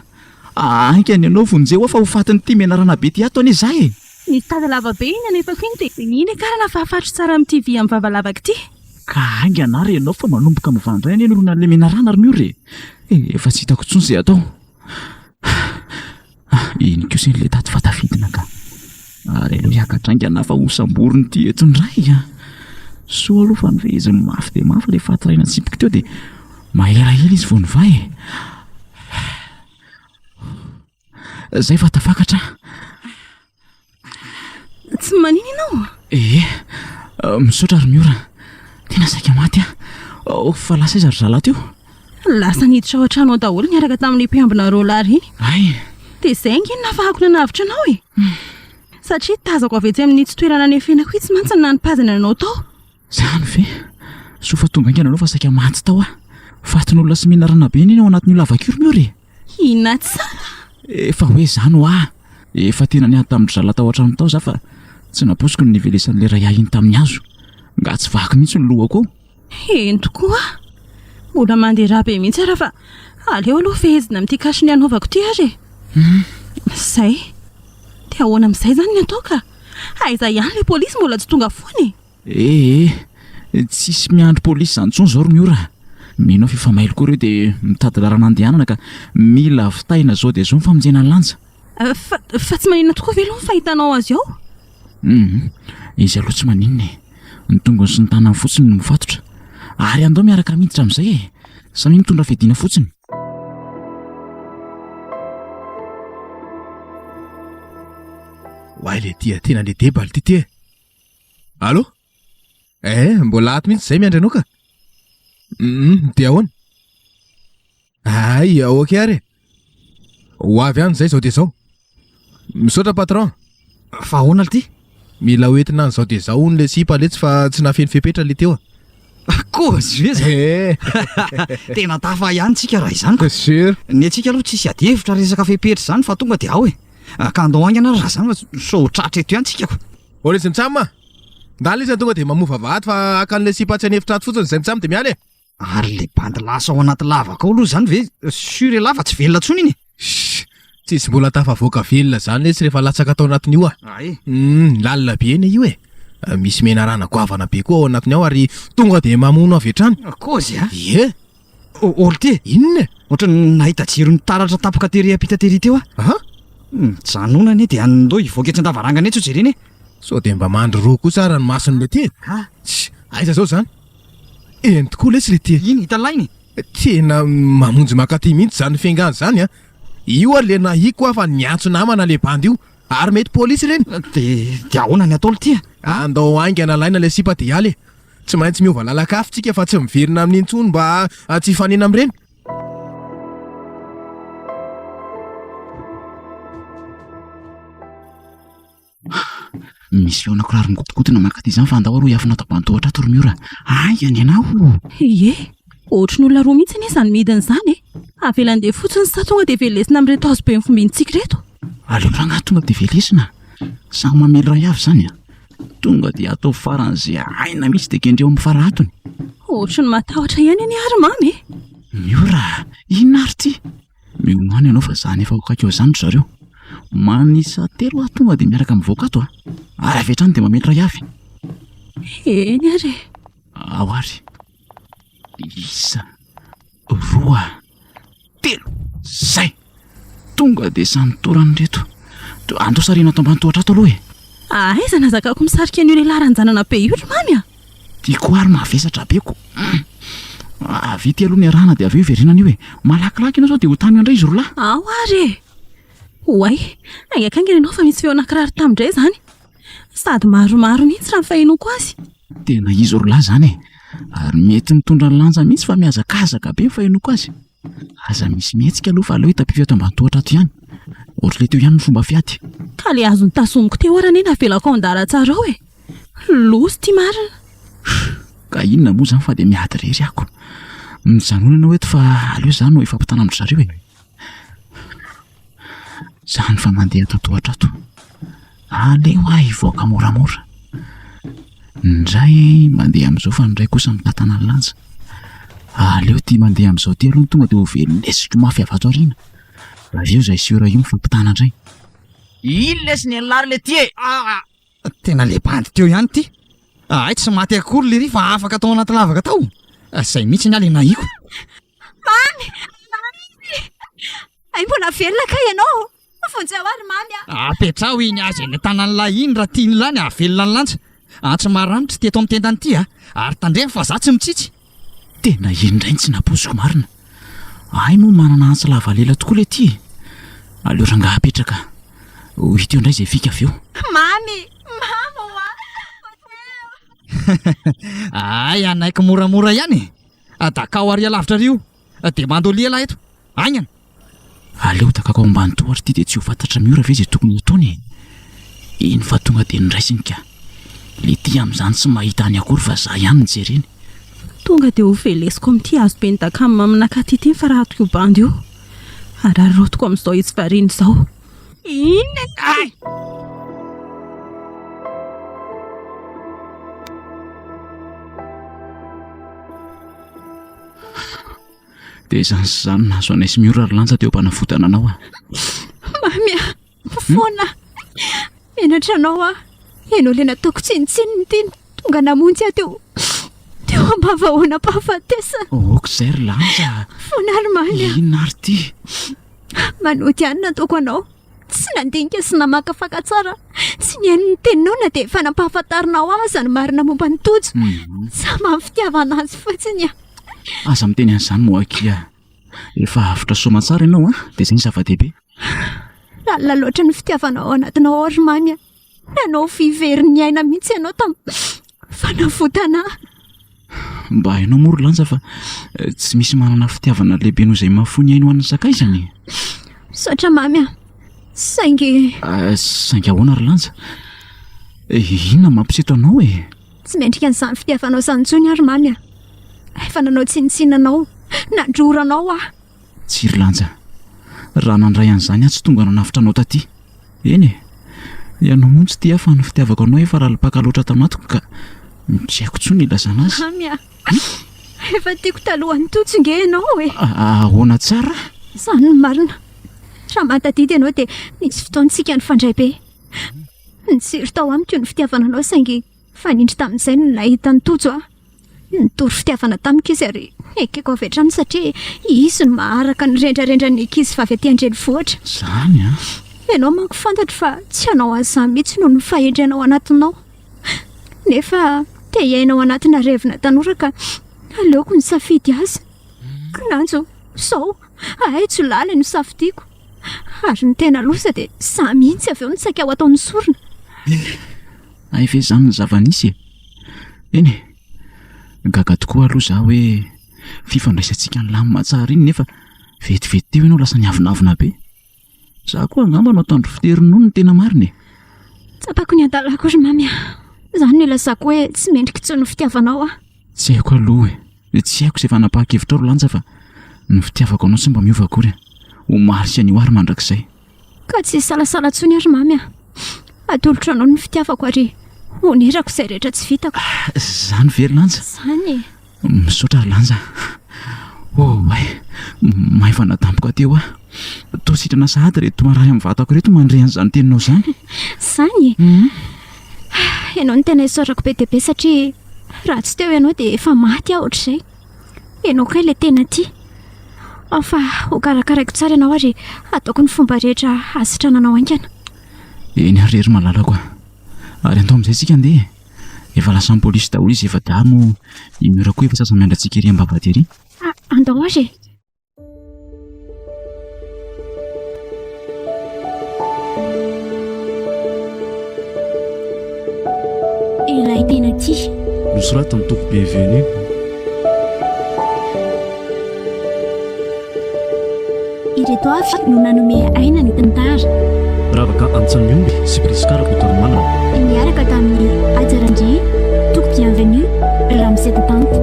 Speaker 5: a! Haingana ianao vonjeo aho fa ho fatin'ity menarana be ity ato anie izaho e!
Speaker 6: Nisy tady lava be iny anefako iny dia iny akarana fa afatro tsara amin'ity vy amin'ny vava lavaka ity.
Speaker 5: Ka haingana ary ianao fa manomboka mivandray anie ny oronan'ilay menarana ry Miora e! Efa tsy hitako intsony izay atao. Iny kosa iny ilay tady fa tafidina ka. Ary aleo hiakatra haingana fa ho samborin'ity eto indray a! Soa aloha fa nofeheziny mafy dia mafy ilay faty iray natsipiko teo dia mahelahela izy vao nivaha e! Zay fa tafakatra aho.
Speaker 6: Tsy manina ianao?
Speaker 5: Ee, misaotra ry Miora. Tena saika maty aho. Fa lasa aiza ry zalahy teo?
Speaker 6: Lasa niditra ao an-trano ao daholo niaraka tamin'ny mpiambina roa lahy ireny.
Speaker 5: Hay!
Speaker 6: Dia izay ange no nahafahako nanavotra anao e! Satria tazako avy etsy amin'itsy toerana nefenako itsy mantsy ny nanipazana anao tao.
Speaker 5: Izany ve? Soa fa tonga haingana ianao fa saika maty tao aho. Fatin'olona sy menarana be anie ny ao anatin'io lavaka io ry Miora e!
Speaker 6: Inona tsara?
Speaker 5: Efa hoe izany hoa! Efa tena niady tamin-dry zalahy tao an-trano tao za fa tsy nampoiziko ny nivelesan'ilay ray ahy iny tamin'ny hazo. Nga tsy vaky mihitsy ny lohako ao.
Speaker 6: Eny tokoa! Mbola mandeha rà be mihitsy ary fa aleo aloha fehezina amin'ity cache-nez anaovako ity ary e! Izay! Dia ahoana amin'izay izany ny atao ka? Aiza ihany ilay polisy mbola tsy tonga foana e!
Speaker 5: Ee, tsisy miandry polisy izany intsony izao ry Miora a! Mino aho f'efa mailo koa ireo dia mitady lalana andehanana ka mila vitaina izao dia izao ny famonjena an'i Lanja.
Speaker 6: Fa, fa tsy maninona tokoa ve aloha ny fahitanao azy ao?
Speaker 5: Hum, izy aloha tsy maninona e! Ny tongony sy ny tanany fotsiny no mifatotra. Ary andao miaraka miditra amin'izay e! Samia mitondra fiadiana fotsiny.
Speaker 3: Oay le ty a, tena le deba le ty ty e. Allô? Eh, mbola ato mihitsy zay miandry anao ka. Hum, dia ahoana? Hay, ok ary e. Ho avy any zay zao dia zao. Misaotra patron.
Speaker 4: Fa ahoana lty?
Speaker 3: Mila ho entina any zao dia zao hono le sipa letsy fa tsy nahafeno fepetra le teo a.
Speaker 4: Kozy ve zany?
Speaker 3: Eh.
Speaker 4: Tena tafa ihany tsika raha izany ka.
Speaker 3: Sûr.
Speaker 4: Ny antsika aloha tsisy adihevitra resaka fepetra izany fa tonga dia ao e. Ka andao haingana ary raha izany fa sao ho tratra eto ihany tsika ko.
Speaker 3: Ô lesy mitsam a! Ndany lesy tonga dia mamoa vavahady fa haka an'ilay sipa atsy an'efitra atsy fotsiny izay mitsam dia miala e!
Speaker 4: Ary le bandy lasa ao anaty lavaka ao aloha izany ve sûr elah fa tsy velona intsony iny e!
Speaker 3: Shh! Tsisy mbola tafavoaka velona izany lesy rehefa latsaka tao anatin'io a!
Speaker 4: Ay!
Speaker 3: Humm, lalina be anie io e! Misy menarana goavana be koa ao anatiny ao ary tonga dia mamono avy hatrany.
Speaker 4: Kôzy a!
Speaker 3: Ie!
Speaker 4: Olty e!
Speaker 3: Inona e?
Speaker 4: Ohatran'ny nahita jiro nitaratra tampoka tery ampita tery teo aho.
Speaker 3: Aha!
Speaker 4: Mijanona anie dia andao hivoaka etsy an-davarangana etsy ho jerena e!
Speaker 3: Sao dia mba mandry roa kosa ara ny mason'i Lety e?
Speaker 4: Ha!
Speaker 3: Tsia! Aiza izao izany? Eny tokoa lesy Lety e!
Speaker 4: Iny hita lahy iny
Speaker 3: e! Tena mamonjy mankaty mihitsy izany fiangana izany an! Io ary le nahiko aho fa niantso namana le bandy io ary mety polisy ireny!
Speaker 4: Dia dia ahoana ny atao Lty a?
Speaker 3: Andao haingana alaina ilay sipa dia hiala e! Tsy maintsy miova lalan-kafa tsika fa tsy miverina aminy intsony mba tsy hifanena amin'ireny.
Speaker 5: Misy feona kiraro migodogodona mankaty izany fa andao aloha hiafina ato ambany tohatra ato ry Miora. Haingana ianao!
Speaker 6: Ie, ohatry ny olona roa mihitsy anie izany midina izany e! Avela handeha fotsiny sa tonga dia velesina amin'ireto hazo be mifombintsika ireto?
Speaker 5: Aleo rangahy tonga dia velesina. Samy mamely iray avy izany a! Tonga dia atao faran'izay aina mihitsy dia kendreo amin'ny fara-hatony.
Speaker 6: Ohatry ny matahotra ihany anie ary Mamy e!
Speaker 5: Miora a! Inona ary ity? Miomàna ianao fa zany efa ho akaiky eo izany ry zareo. Manisa telo aho tonga dia miaraka mivoaka ato a! Ary avy hatrany dia mamely iray avy.
Speaker 6: Eny ary e!
Speaker 5: Ao ary. Isa, roa. Telo! Zay! Tonga dia samy torana ireto. Andao sarihina ato ambany tohatra ato aloha e!
Speaker 6: Aiza no azakako misarika an'io lehilahy ranjanana be io ry Mamy a!
Speaker 5: Ty koa ary mavesatra be ko! Avia ity aloha niarahana dia avy eo hiverenana io e! Malakilaky ianao sao dia ho tany eo indray izy roa lahy!
Speaker 6: Ao ary e! Oay! Haingankaingana ianao fa misy feona kiraro tamy indray izany! Sady maromaro mihitsy raha ny fahenoako azy!
Speaker 5: Tena izy roa lahy izany e! Ary mety mitondra ny lanja mihitsy fa mihazakazaka be ny fahenoako azy. Aza misy mihetsika aloha fa aleo hitapify ato ambany tohatra ato ihany. Ohatr'ilay teo ihany ny fomba fiady.
Speaker 6: Ka le azo notazomiko teo ary anie navelako ao an-dalantsara ao e! Loza ity marina.
Speaker 5: Ka inona moa izany fa dia miady irery ako. Mijanona ianao eto fa aleo izaho no hifampitana amin-dry zareo e! Zany fa mandeha ato tohatra ato. Aleo aho hivoaka moramora. Ny iray mandeha amin'izao fa ny iray kosa mitantana ny lanja. Aleo ity mandeha amin'izao ity aloha no tonga dia ho velesiko mafy avy ato aoriana. Avy eo izay siora io mifampitana indray.
Speaker 7: Iny lesy ny an'lah ry letia e!
Speaker 4: Ah! Tena le bandy teo ihany ity. Hay tsy maty akory lery fa afaka tao anaty lavaka tao. Zay mihitsy ny ahy le nahiko.
Speaker 1: Mamy! Mamy! Hay mbola velona kay ianao! Vonjeo aho ry Mamy a!
Speaker 4: Apetraho iny azy eny an-tanan'ilay iny raha tian'ilay ny hahavelona ny lanja. Antsy maranitra ity eto amin'ny tendany ity a! Ary tandremo fa za tsy mitsitsy.
Speaker 5: Tena iny indray no tsy nampoiziko marina. Hay moa manana antsy lava lela tokoa ilay ity e! Aleo rangahy apetraka. Ho hita eo indray izay fika avy eo.
Speaker 1: Mamy! Mamy oa! Vonjeo!
Speaker 4: Hay hanaiky moramora ihany e! Dakao ary alavitra ary io. Dia mandolia lahy eto. Haingana!
Speaker 5: Aleo dakako ao ambany tohatra ity dia tsy ho fantatra miora ve izay tokony ho ataony e! Iny fa tonga dia noraisiny ka. Le ty amin'izany tsy mahita any akory fa za ihany no jereny.
Speaker 6: Tonga dia ho velesiko amin'ity hazo be nidakàn'i maminakaty ity ny farahatoko io bandy io. Araraotiko amin'izao izy variana izao. Inona ity?
Speaker 5: Dia izany sy izany nahazo anay sy Miora ry Lanja teo am-panavotana anao aho.
Speaker 1: Mamy a! Mifona! Menatra anao aho. Ianao ilay nataoko tsinontsinona ity no tonga namonjy ahy teo teo am-bavahoanam-pahafatesana.
Speaker 5: Ok izay ry Lanja a!
Speaker 1: Mifona ry Mamy a!
Speaker 5: Inona ary ity?
Speaker 1: Manody ihany nataoko anao. Tsy nandinika sy namakafaka tsara, tsy nihaino ny teninao na dia efa nampahafantarinao ahy aza ny marina momba an'i Tojo. Samy amin'ny fitiavana azy fotsiny aho.
Speaker 5: Aza miteny an'izany moa akia. Efa avotra soamantsara ianao an, dia izay no zava-dehibe.
Speaker 1: Lalina loatra ny fitiavanao ao anatinao ao ry Mamy a. Nanao vy very ny aina mihitsy ianao tamin'ny fanavotana ahy.
Speaker 5: Mba hainao moa ry Lanja fa tsy misy manana fitiavana lehibe noho izay mahafoy ny ainy ho an'ny sakaizany e.
Speaker 1: Misaotra Mamy a. Saingy.
Speaker 5: Saingy ahoana ry Lanja? Inona no mampiseto anao e?
Speaker 1: Tsy mendrika an'izany fitiavanao izany intsony aho ry Mamy a. Efa nanao tsinontsinona anao, nandrora anao aho.
Speaker 5: Tsia ry Lanja, raha nandray an'izany aho tsy tonga nanavotra anao taty. Eny e, ianao moa tsy tia ahy fa ny fitiavako anao efa lalim-paka loatra tamatiko ka tsy haiko intsony ny hilazana azy.
Speaker 1: Mamy a, efa tiako talohan'ny Tojo nge ianao e.
Speaker 5: Ahoana tsara?
Speaker 1: Izany no marina. Raha mahatadidy ianao dia nisy fotoantsika nifandray be. Nitsiry tao amiko ny fitiavana anao saingy fanindry tamin'izay no nahita an'i Tojo aho. Nitory fitiavana tamiko izy ary nekeko avy hatrany satria izy no maharaka ny rendrarendran'ny ankizy vavy aty an-drenivohitra.
Speaker 5: Izany an!
Speaker 1: Ianao manko fantatro fa tsy hanao an'izany mihitsy noho ny fahendrena ao anatinao. Nefa te hiaina ao anatina revina tanora ka aleoko nisafidy azy. Kinanjo, izao, hay jiolahy ilay nosafidiako. Ary ny tena loza dia izaho mihitsy avy eo no saika ho ataony sorona.
Speaker 5: Hay ve izany ny zava-nisy e? Eny e! Gaga tokoa aloha za hoe fifandraisantsika nilamina tsara iny nefa vetivety teo ianao lasa niavonavona be. Za koa angamba no ataon-dry fitery ronono ny tena marina e!
Speaker 1: Tsapako ny hadalako ry Mamy a! Izany no ilazako hoe tsy mendrika intsony ny fitiavanao aho.
Speaker 5: Tsy haiko aloha e! Tsy haiko izay fanapahan-kevitrao ry Lanja fa ny fitiavako anao tsy mba miova akory a! Omaly sy anio ary mandrakizay.
Speaker 1: Ka tsy hisalasala intsony aho ry Mamy a! Atolotro anao ny fitiavako ary honerako izay rehetra tsy vitako.
Speaker 5: Izany ve ry Lanja?
Speaker 1: Izany e!
Speaker 5: Misaotra ry Lanja a! Oay! Maivana tampoka teo aho. Toa sitrana sahady ireto marary amin'ny vatako ireto mandre an'izany teninao izany.
Speaker 1: Izany e! Ianao no tena isaorako be dia be satria raha tsy teo ianao dia efa maty aho ohatr'izay. Ianao kay ilay tena tia. Ao fa ho karakaraiko tsara ianao ary hataoko ny fomba rehetra hahasitrananao haingana.
Speaker 5: Eny ary re ry malalako a! Ary andao amin'izay isika andeha e! Efa lasan'ny polisy daholo izy efa-dahy moa i Miora koa efa sasa-miandry antsika ery am-bavahady ery.
Speaker 1: Andao ary e! Ilay tena tia.
Speaker 2: Nosoratan'i Toky Bienvenu.
Speaker 1: Ireto avy no nanome aina ny tantara.
Speaker 2: Ravaka Antsamiomby sy Prisca Rakotoarimanana.
Speaker 1: Niaraka tamin'i Haja Randria, Toky Bienvenu, Ramose Tantante.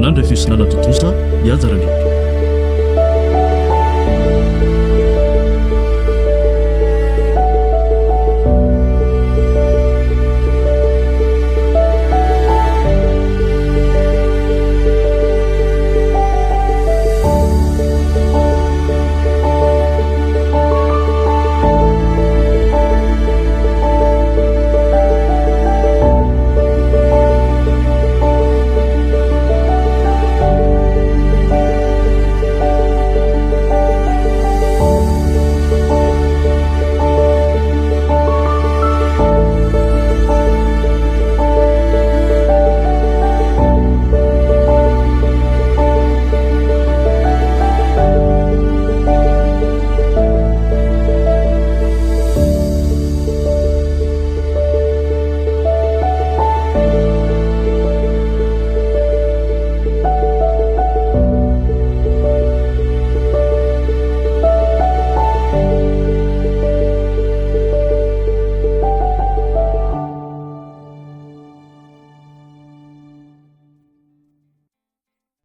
Speaker 2: Nandray feo sy nanatontosa i Haja Randria.